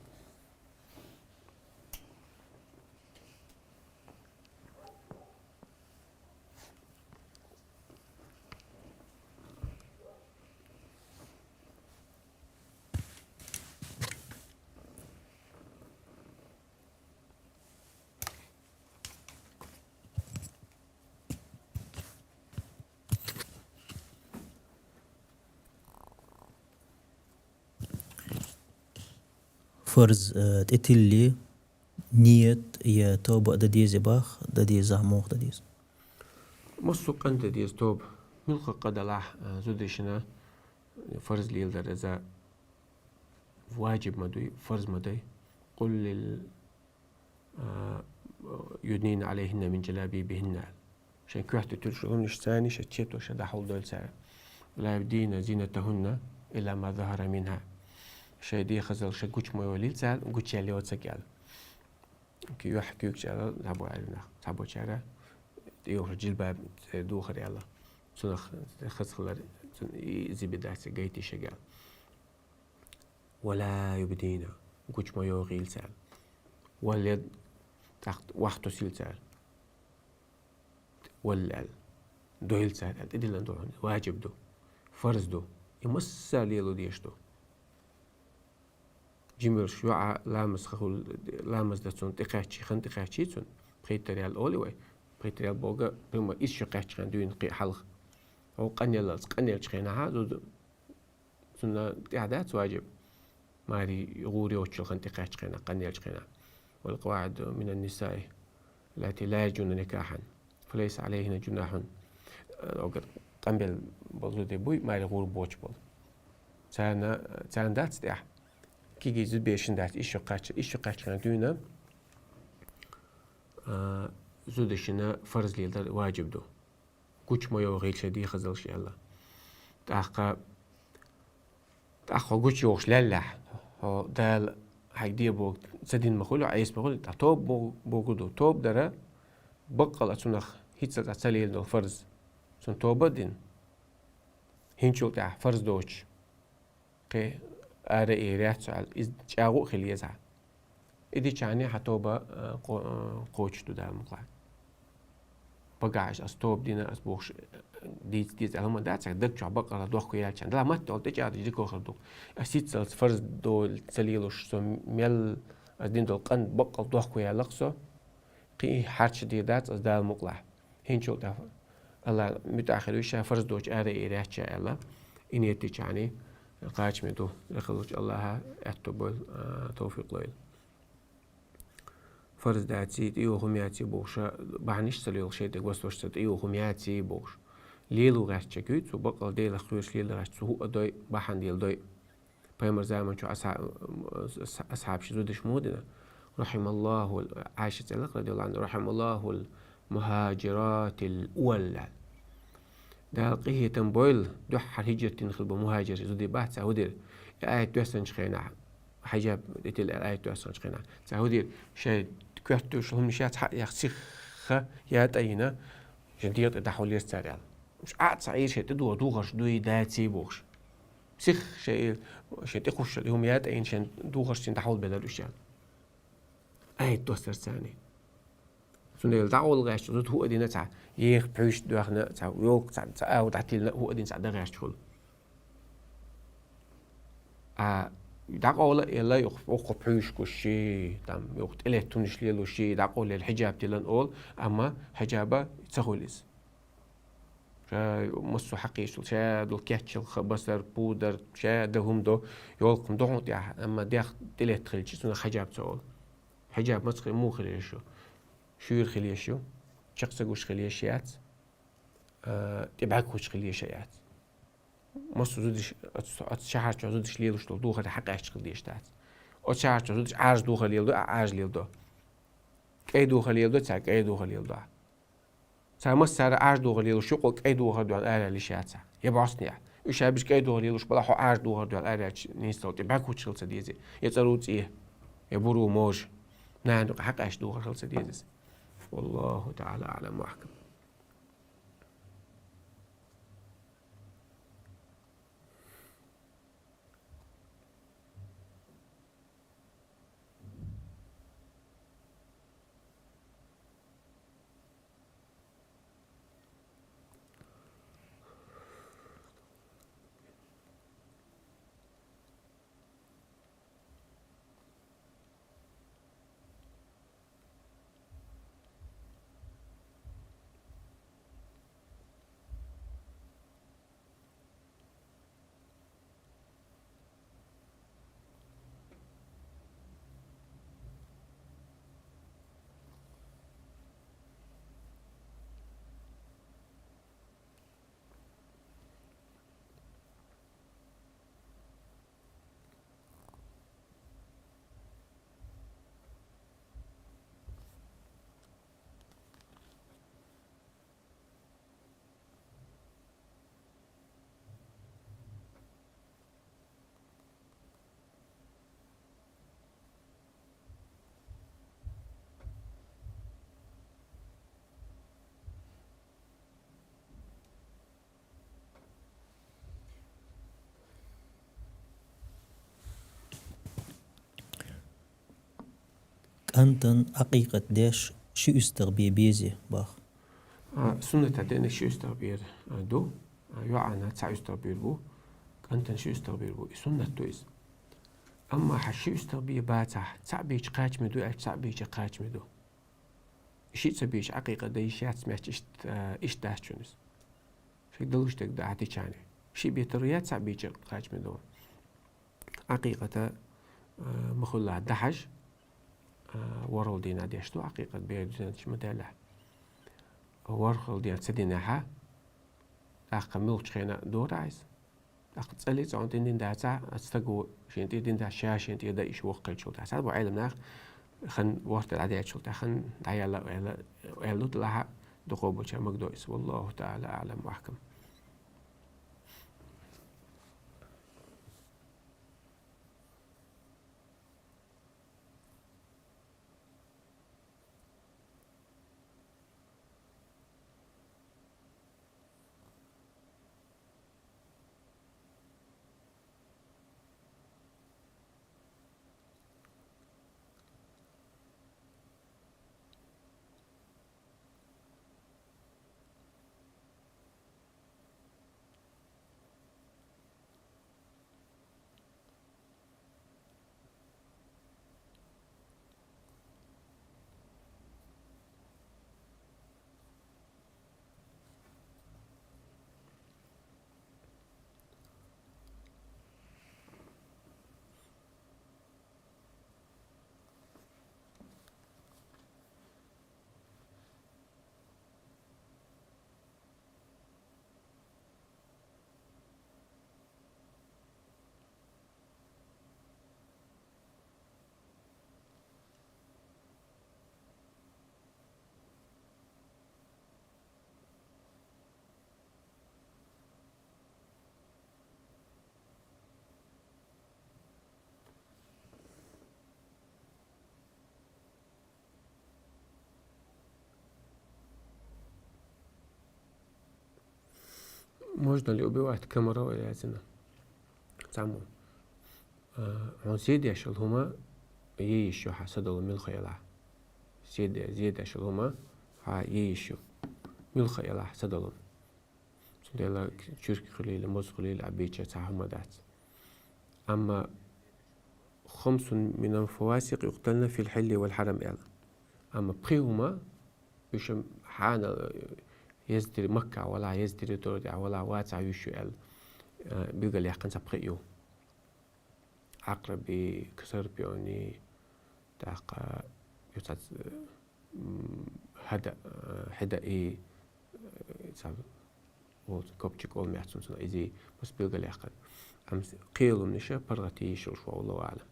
Фарз, э, тӀетилли, ният я тоба а дан деза бах, дан деза, муха дан деза? Массо а къинтӀера дан деза тоба. Муьлхха къа далахь, э, зудешна фарз леладар иза важиб ма дуй, фарз ма дай. Къул лил а, юднийна Ӏалайхинна мин джалабибихинна. Шайн коьрта туьллуш хӀуманаш царна шайн чето шайн дӀахьулдойла цара. Ла юбдийна зийнатахӀунна илла ма захӀара минхӀа. Шайн дегӀазалла шайн гучу ма йолийла цара, гучуяьлла йоцург аьлла. Кхин юьхь куьйгаш аьлла, цхьаболу аьлла нах, цхьаболчара тӀейогӀуш жилбаб цӀе духар аьлла. Цунах хаза хилар, цунна и зиби дац, гайтий шайга аьлла. Ва ла юбдийна, гучу ма йогӀийла цара. Валла, тӀаккха вахтусийла цара. Валла аьлла. Дойла цара аьлла. ТӀедиллина ду хьуна. Важиб ду. Фарз ду. И массара лело дезаш ду. Жимарш йоӀа ламаз хахула, ламаз дан цунна тӀекхаьччий, хан тӀекхаьччий цунна. Пхийттара ял олий вай. Пхийттара ял бохург, прямо иза шо кхаьччхьана дуьйна кхин а хьалха. Хьо къанъеллалц, къанъелчу хенахьа, зуда Цунна тӀехь дац важиб? Маре гӀур йоцчул хан тӀекхаьччу хенахь, къанъелчу хенахь. Вал къаваӀиду минан нисаи лати ла яджунна никахьан, фалайса Ӏалайхинна джунахьун. Огар къанбелла болу зуде буй, маре гӀур боцуш болу. Царна, царна дац тӀехь. Кегий зудбешан дац, ишшо кхаьчча, ишшо кхаьччу хенахь дуьйна, а, зудешна фарз леладар важиб ду. Гучу ма йогӀийла шайн дегӀазалш аьлла. ТӀаккха, тӀаккха хьо гучу йогӀуш леллехь, хьо Дала хьайга де бохург ца дина ма хуьлу, Ӏеса ма хуьлу, ткъа тоба бо-, бохург ду. Тоба дара баккъала цунах хӀинццалц ца лелийна долу фарз. Цунна тоба а дина. ХӀинцачул тӀаьхьа фарз доцуш. Кхин ара а эр яц цо аьлла, иза чӀагӀо а хила еза хьан. И дичахьана хьан тоба, а, кхо-, а, кхочуш ду Дала мукъалахь. Багахь аса тоба дина, аса бохуш, а, дийца деза аьлла хӀума дац, даг чохь баккъалла дохко яьлчахьана. Дала матте олу тӀечӀагӀдича дика хир ду. Аса хӀинццалц фарз долу ца лелош со мел аса дина долу къан баккъалла дохко яьлла-кх со. Кхин и хьарча дийр дац аса Дала мукъалахь. ХӀинцачул тӀаьхьа Аллах муьтӀахь хир ву ша, фарз доцуш ара а эр яц ша аьлла, и ният дичахьана кхачаме ду, лакхалучу Аллаха аьтто бойла, а, тавфикъ лойла. Фарз даций, тӀейогӀу хӀума яций бохуш, бахьанаш ца лелаш шайтӀе госваршца тӀейогӀу хӀума яций бохуш. Лело гӀертачерг юй, цо баккъалла Делах кхоьруш лела гӀертача, цо хӀуъа дой, бахьана дела дой. Пайхамар заман чу асхьа-, ас-, асхьабаш зудаш муха дина? Рахималлахул, Ӏайша цӀе лакха, радияллаху анхӀа, рахималлахул мухӀажиратил увал аьлла. Дала къинхетам бойла, дуьххьара хӀиджрат дина хилла бу мухӀажир зуде бац, цхьа хӀу дира? И аят доьссанчу хенахь, хьиджаб тӀетилла аьлла аят доьссанчу хенахь, цхьа хӀу дира? Шайн коьрта туьйсуш хӀуманаш яц хьа а яхна, сихха я тӀаийна, шайн дегӀа тӀе дӀахьулъелира цара аьлла. Уьш Ӏа а ца Ӏийра, шайн тӀедугӀу духарш дуй, даций бохуш. Сихха шайн, шайн тӀекхуссуш и хӀума я тӀаийна, шайн духаршцина дӀахьулбелира уьш аьлла. Аят доссара царний. Цундела дӀакъовла гӀерташ, зуда хӀуъа дина цхьа, еха пхьуьйшаш доьхна цхьа, йолу цхьа, цхьа ава дӀатиллина хӀуъа дина цхьа дан гӀерташ хуьлу. А дӀакъовла а елла, юха, юха пхьуьйшаш гуш ши, там, юха тӀелетта хӀуманаш лелош ши, дӀакъовла елла хьиджаб тиллина олу, амма хьиджаба ца хуьлу иза. Ша массо а хьакхийчул, ша долу кечйолу ха-, басар, пудар, ша дан хӀума до, йолу хӀума до хьуна тӀехь, амма дегӀ тӀелетта хилча, цунах хьиджаб ца олу. Хьиджаб маца хир, муха хир шу? шуьйра хила езаш ю, чакх ца гуш хила езаш яц, а, тӀе бӀаьрг кхуьссуш хила езаш яц. Массо а зудаш, оцу, оцу шахьар чохь зудаш лелаш долу духар хьакъаьсташ хила дезаш дац. Оцу шахьар чохь зудаш Ӏаьржа духар леладо, а, Ӏаьржа леладо. КӀай духар леладо, цара кӀай духар леладо. Цара массара Ӏаьржа духар лелаш ю, кху кӀай духар доьлла араьлла йиш яц. Я бӀостанехьа. Уьш шаьбаш кӀай духар лелаш балахь, хьо Ӏаьржа духар доьлла араьллачу нийсдолу тӀе бӀаьрг кхуьссуш хила ца деза. Я цӀаро цӀе, я буро можа. Нана юкъа хьакъаьсташ духар хила ца деза иза. Валлаху таӀала аӀлам ва ахкам. КӀантана Ӏакъикъат деш ши уьстагӀ бе безе, бах. А, суннатехь дерг ши уьстагӀ бер, а, ду. А, йоӀана цхьа уьстагӀ бер бу. КӀантана ши уьстагӀ бер бу. И суннат ду иза. Амма хьан ши уьстагӀ бе бацахь, цхьаъ бийча кхачаме ду аьлча, цхьаъ бийча кхачаме ду. Шиъ ца бийча Ӏакъикъат дан йиш яц моьттуш иштта, а, иштта дац шуна иза. Шега далуш дерг дан хьан дичане. Шиъ бе тарло яц, цхьаъ бийча кхачаме ду. Ӏакъикъата, а, ма-хуьллахь дӀахьажа, а, ворхӀалгӀа дийнахь деш ду, Ӏакъикъат бер дуьнен чу ма даьллехь. ВорхӀалгӀа дийнахь ца динехь, тӀаккха муьлххачу хенахь дора иза. ТӀаккха цӀа лиъ цӀа хьуна тӀе дина дацахь, оцу стага шена тӀе дина дац, ша шена тӀе дан йиш воккха хилчул тӀаьхьа. Цхьаболу Ӏеламнаха хан ворхӀ тӀе дӀадаьллачул тӀаьхьа хан дӀаяьлла аьлла, аьлла ду, делахь а дукхо болчара магадо иза. Валлаху таӀала аӀлам ва ахкам. Можно ли убивать комаров или осина? Цхьаммо. А, хьуна зе деш йолу хӀума е йиш ю хьан садало муьлхха елахь. Зе де-, зе деш йолу хӀума хьан е йиш ю. Муьлхха елахь садало. Цундела чуьрк хуьлийла, моза хуьлийла, а бийча цхьа хӀума дац. Амма «خمس من الفواسق يقتلن في الحل والحرم» аьлла. Амма пхи хӀума, уьш хьанал, еза тери-, Макка валахь, еза территори тӀехь валахь, вацахь йиш ю аьлла, а, билгалъяьккхина цхьа пхи ю. Ӏакъраби, скорпиони, тӀаккха, ю цхьац-, м, хьада, э, хьада и, э, цхьа, вот, копчик олмяц цунна, иза мас билгалъяьккхар. Амма кхелумниша паргӀата йиш йолуш ва, Аллаху аълам.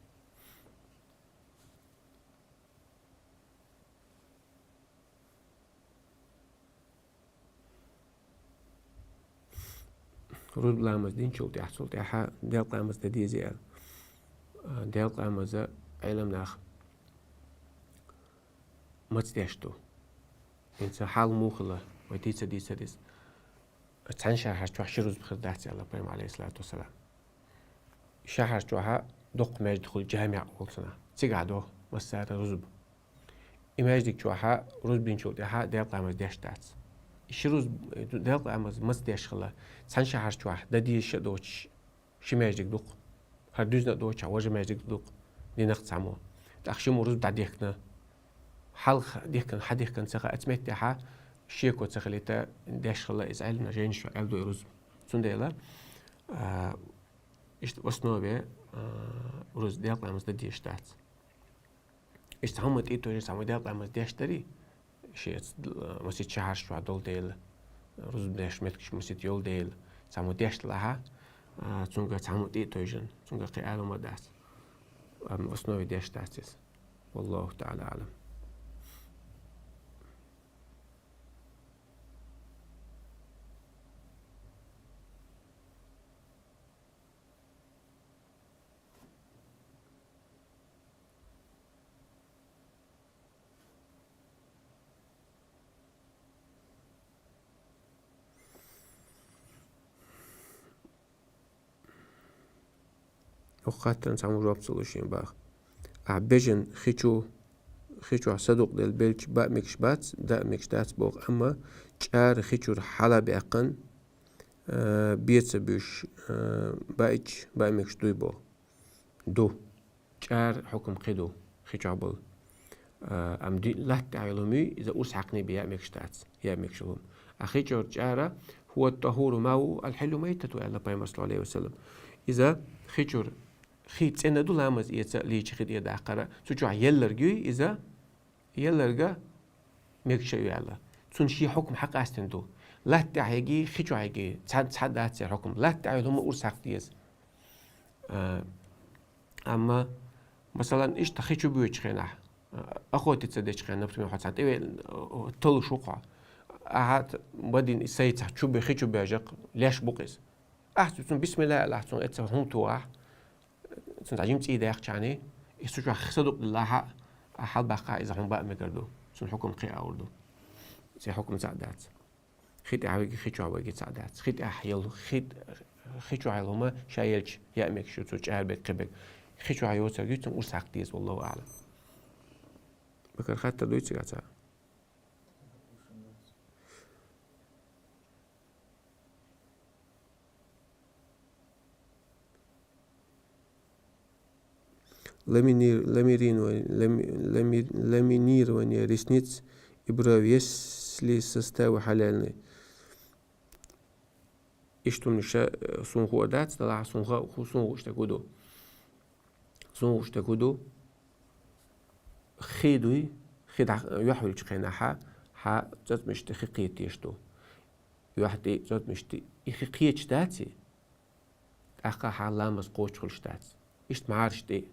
Рузба ламаз динчул тӀаьхьа, цул тӀаьхьа делкъа ламаз дан деза аьлла. А, делкъа ламаза Ӏилманах маца деш ду? ХӀинца хьал муха хила, вай дийца дийцар иза. Цхьана шахьар чохь ши рузба хир дац аьлла Пайхамара, алейхиссалату вассалам. Шахьар чохь дукха маьждиг хуьлу, жамиӀ олу цунах. Цигахь до массара рузба. И маьждиг чохь рузба динчул тӀаьхьа делкъа ламаз деш дац. И ши рузба, делкъа ламаз маца деш хила, цхьана шахьар чохь дан дезаш а доцуш, ши маьждиг ду-кх. ХӀара дуьзна а доцуш, важа маьждиг ду-кх, динах цхьаммо. ТӀаккха шимма рузба дӀадихкина. Хьалха дихкина, хьан дихкина ца хаьа, оцу меттехь шеко ца хилийта деш хила иза, Ӏилманчийн жайнаш аьлла ду и рузба. Цундела, а, иштта в основе, а, рузба делкъа ламаз дан дезаш дац. Иштта цхьаммо тӀе а тойжина, цхьаммо делкъа ламаз деш дарий, шен, э, масийтта шахьарш чохь долу дела, рузба деш меттигаш масийтта йолу дела, цхьаммо деш делахь, а, цуьнга цхьаммо тӀе а тойжина, цуьнга кхин ала хӀума дац. Амма в основе деш дац иза. Валлаху таӀала аълам. Оха хаттарна цхьаммо жоп ца луш шен баха. Ахь бежан хи чу, хи чохь садукъаделла белча баа мегаш бац, даа мегаш дац боху, амма чӀара хи чуьра хьала баьккхина, а, бен ца буьйш, а, баийча, баа мегаш дуй боху. Ду. ЧӀара хьукам кхин ду, хи чохь болу. А, амма ди-, латта тӀехь йолу хӀума, иза урс хьаькхна бен яа мегаш дац, яа мегаш йолу хӀума. А хи чуьра чӀара, хӀува тахуру маъуху алхьиллу майтатуху, аьлла Пайхамара, саллаллаху алейхи ва саллам. Иза хи чуьра, хи цӀена ду ламаз эца лийча хи тӀера даккхара, цу чохь елларг юй иза, елларг мегаш а ю аьлла. Цунна шен хьукам хьакъастина ду. Латта тӀехь йигий, хи чохь йигий, цхьа, цхьа дац церан хьукам. Латта тӀехь йолу хӀума урс хьаькхна деза. А, амма, масалан, иштта хи чу боьдучу хенахь, а, охоте ца дечу хенахь, например, хьо цхьаьна тӀе ве-, а, толлуш ву хьо. Ахьа т-, бадин и сайцахь чу бе-, хи чу бежакх, леш бу-кх иза. Ахьа цу-, цунна бисмилла аьлла, ахьа цунна эццахь хӀума тухахь, цунна цхьа жима цӀий даьккхича, и цу чохь садукъаделлахь, ахьа хьалабаккхахь, иза хьуна баа мегар ду, цунна хьукам кхин а ур ду. Церан хьукам цхьаъ дац. Хи тӀехь вигий, хи чохь вигий цхьаъ дац. Хи тӀехь йолу, хи, хи чохь йолу хӀума ша елча яа мегаш ю, цу чӀара берг, кхин берг. Хи чохь йоцург юй, цунна урс хьаькхна деза, валлаху аълам. Бакара хаттар дуй цигахь цхьа? Ламинир-, ламирин-, лами-, лами-, ламинирование ресниц и бровей, если составы халяльные. Иштта хӀуманаш, э, суна хуур дац, делахь суна ха-, ху-, суна хууш дерг хӀун ду? Суна хууш дерг хӀун ду? Хи дуй, хи дӀа-, юьхь хуьлучу хенахь, хьан цӀоцкъамашна хи кхета дезаш ду. Юьхь тӀе, цӀоцкъамашна тӀе и хи кхеташ дац и, тӀаккха хьан ламаз кхочуш хуьлуш дац. Иштта маьрша тӀе,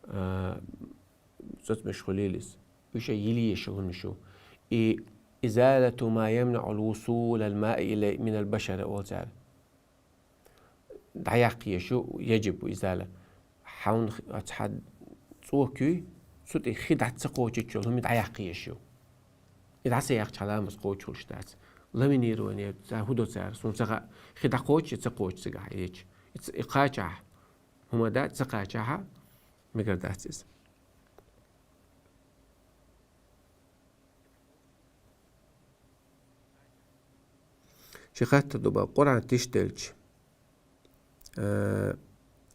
а, цӀоцкъамаш хуьлийла иза. Уьш а йила езаш йолу хӀуманаш ю. И изалату ма ямнаӀу вусулал маи илай минал башара олу цара. ДӀаяккха езаш ю, яжиб ву изала. Хьуна х-, оцу хьан цӀока юй, цу тӀе хи дӀа ца кхочуьйтуш йолу хӀума дӀаяккха езаш ю. И дӀа ца яьккхича хьан ламаз кхочуш хуьлуш дац. Ламинирование, цара хӀун до цара, суна ца хаьа, хи дӀакхочу я ца кхочу цигахь, эча. И ц-, и кхачахь, хӀума дац, ца кхачахь, мегар дац иза. Ши хаттар ду бан, Къуръан тишделча, а,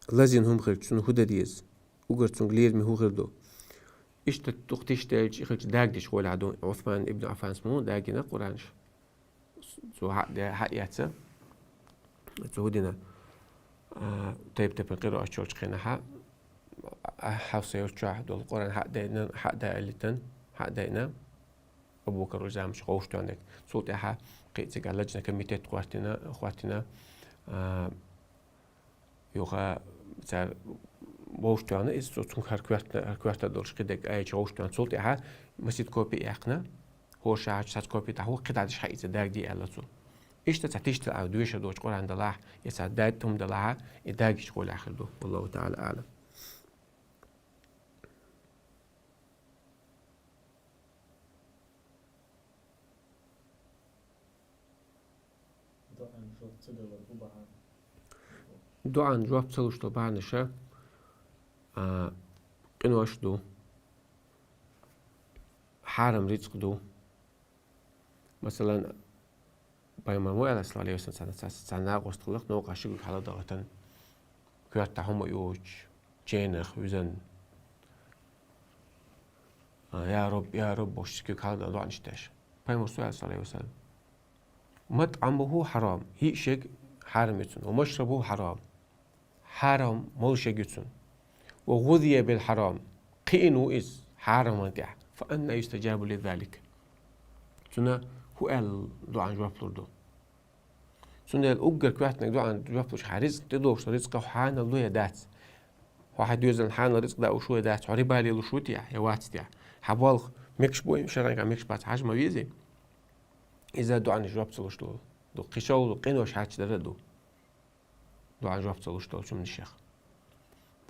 лазийна хӀума хилча, цунна хӀун дан деза? Уггар цуьнга лераме хӀун хир ду? Иштта дукха тишделча, и хилча дагадеш гӀолехь ду, Усман ибн Аффанс ма дагийна Къуръанаш. Цо хьа-, де-, хьаэца. Цо хӀун дина? А, тайп-тайпана къираат йолчу хенахь, а, Хьафса йолчохь долу Къуръан хьа а дайна, хьа а даийтина, хьадайна, Абу-Бакар заманчохь вовшахтоьхнарг. Цул тӀаьхьа кхин а цига ладжна комитет хӀоттийна, хӀоттийна, а, юха цара вовшахтоьхна, иза цу, цунга хӀара коьрта, хӀара коьрта долуш кхидерг айча вовшахтоьхна. Цул тӀаьхьа масех копий яьккхина, хӀора шахьарчу цхьацца копий тӀехь ву, кхидӀа деш хьаийца дагаде аьлла цо. Иштта цхьа тиштал а доьшур доцу Къуръан далахь, я цхьа даьтта хӀума далахь, и дагийча гӀолехь хир ду. Валлаху таӀала аӀлам. ДоӀан жоп ца далар хӀун бахьана? ДоӀан жоп ца луш долу бахьанаш, а, къинош ду, хьарам рицкъ ду. Масалан, Пайхамар ма аьлла, саллаллаху Ӏалайхи ва саллам, цхьана, цхьана накъосталлах новкъа шига хьаладагӀийтина, коьртахь хӀума йоцуш, ченах, визан, а, я Раб, я Раб бохуш, шига хьаладагӀа доӀанаш деш. Пайхамар со аьлла, саллаллаху Ӏалайхи ва саллам: «МатӀамуху хьарам», йиъ шег хьарам ю цуьнан, «ва машрабуху хьарам», хьарам молуш ерг ю цуьнан. «Ва гӀузия бил хьарам», кхиъна ву иза хьарамна тӀехь. «Фа анна юстаджабу ли залик?» Цуьнан хӀун аьлла доӀан жоп лур ду? Цундела уггар коьртаниг доӀан жоп луш, хьан рицкъ тӀедогӀуш, рицкъа хьанал ду я дац? Хьо хьайн доьзална хьанал рицкъ даа луш ву я дац? Хьо риба лелош ву те я вац те? Хьан болх мегаш бу я, шарӀехь мегаш бац, хьажа ма везий? Иза доӀанаш жоп ца луш долу ду. Кхин шолгӀа къинош хьарчдар а ду. ДоӀан жоп ца луш долчу хӀуманашех.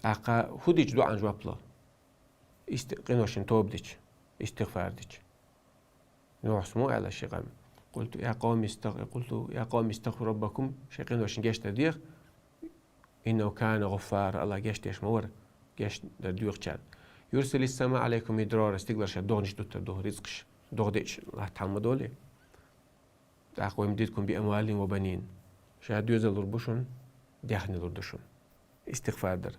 ТӀаккха хӀун дича доӀан жоп ло? Ист-, къиношна тоба дича, истигъфар дича. Нухьас ма аьлла шен къам: «Къулту я къавми истаг-, къулту я къавми истагъфиру раббакум», шайн къиношна гечдар деха, «иннаху кана гӀаффара», АллахӀ гечдеш ма вара, гечдар доьхучарна. «Юрсилис сама Ӏалайкум мидрара», стигалара шайн догӀанаш дуттур ду, рицкъаш догӀа деача латта хьал ма долий. «ТӀаккха ва юмдидкум би амвалин ва банин». Ша доьзал лур бу шуна, даьхни лур ду шуна. Истигъфар дар.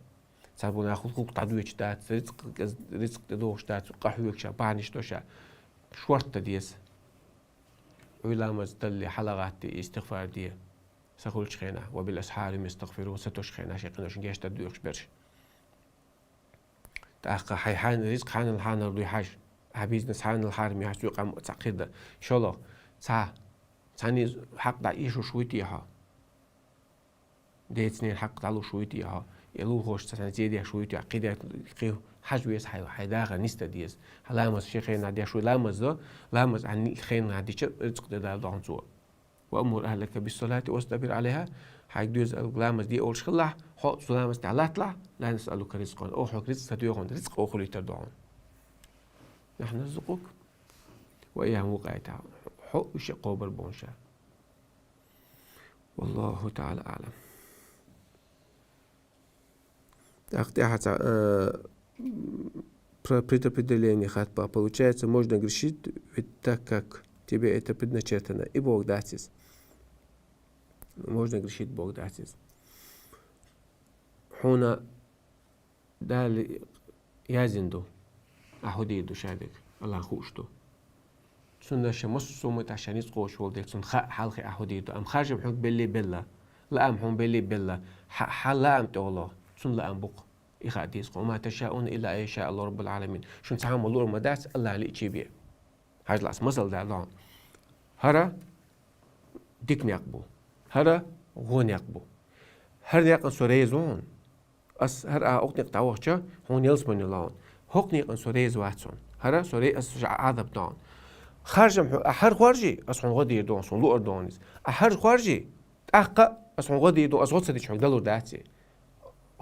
Цхьаболу нах гӀуллакх дӀадоьдуш дац, рицкъ, рицкъ тӀедогӀуш дац, къахьоьгуш ша, бахьанаш до ша. Шортта деза. Ӏуьйра ламаз далале, хьала гӀатте, истигъфар де. Са хуьлучу хенахь, «ва бил асхьари хӀум ястагъфирун», са тосучу хенахь шайн къиношна гечдар доьхуш берш. ТӀаккха хьайн хьанал рицкъ хьанал хьанал дуй хьажа. Ахьа бизнес хьанал хьарам яхьа, цуьнан къам цхьа кхин дан. ШолгӀа, цхьа, цхьанна хьакъ дӀаэшош вуй те хьо? Децнийн хьакъ дӀалуш вуй те хьо? Я лулахошца цхьаьна зе деш вуй те хьо? Кхин де, кхин хьажа веза хьайн, хьайн дахар нисдан деза. Хьан ламаз шен хенахь деш вуй, ламаз до, ламаз ахьа хенахь дича, рицкъ де дала дохна цо. «Ва амур ахлака бис-салати вастабир Ӏалайха». Хьайга доьзалга ламаз де олуш хилалахь, хьо цу ламаз тӀехь латталахь, «ла насъалука ризкъан», оха хьоьга рицкъ ца доьху, рицкъ оха хуьлуьйтур ду хьуна. «Нахьну нарзукъука ва ийяхум», вукъайта. Хьо уьш а кхобур бу хьуна ша. Валлаху таӀала аӀлам. ТӀаккха тӀаьхьа цхьа, э, про предопределение хаттар. Получается, можно грешить, ведь так как тебе это предначертано. И бохург дац иза. Можно грешить бохург дац иза. Хьуна Дала яздина ду. Ахьа хӀун дийр ду шадерг, АллахӀна хууш ду. Цунна ша массо а хӀуманна тӀехь ша ницкъ кхочуш волу дела, цунна хаьа хьалхе ахьа хӀун дийр ду. Амма харжам хьоьга белли белла, лаам хьуна белли белла, хьа-, хьан лаам тӀе гӀо ло, цунна лаам бу-кх. И хаа деза-кх: «Ва ма ташаъуна илла ан яшаъ АллахӀу раббул Ӏаламин». Шуна цхьа хӀума луур ма дац, АллахӀ лиъча бен. Хьажал, ас масал дала дохьуна. ХӀара дика некъ бу. ХӀара вон некъ бу. ХӀара некъан со реза ву хьуна. Ас хӀара а хӀокху некъа дӀавахча, хьуна ялсамани ло хьуна. ХӀокху некъан со реза вац хьуна. ХӀара со ре-, ас ша Ӏазап до хьуна. Харжам хьо-, а хӀара хоржий, ас хьуна гӀо дийр ду хьуна, суна луур ду хьуна иза. А хӀара хоржий, тӀаккха ас хьуна гӀо дийр ду, ас гӀо ца дича хьоьга далур дац и.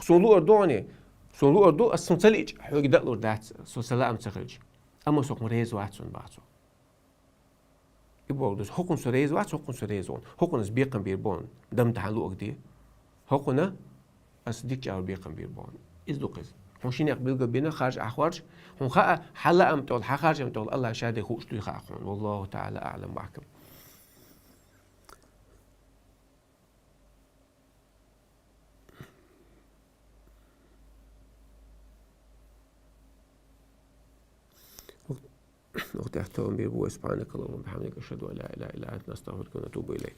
Суна луур ду хьуна и. Суна луур ду, ас суна ца лиъча, хьоьга далур дац, со сан лаам ца хилча. Амма со хьуна реза вац хьуна, бах цо. И бохург ду: хӀокхунна со реза вац, хӀокхунна со реза ву хьуна. ХӀокхунна ас бекхам бийр бу хьуна, дам тахьа луъург де. ХӀокхунна ас дика чӀагӀар бекхам бийр бу хьуна. Иза ду-кх иза. Хьуна ши некъ билгалбина, харжа ахь хоржа, хьуна хаьа, хьан лаам тӀе гӀо ло, хьан харжам тӀе гӀо ло, АллахӀ шадерг хууш дуй хаьа хьуна. Валлаху таӀала аӀлам ва ахкам. Вахтехь товам бийр бу вай. سبحانك اللهم وبحمدك، أشهد أن لا إله إلا أنت، نستغفرك ونتوب إليك.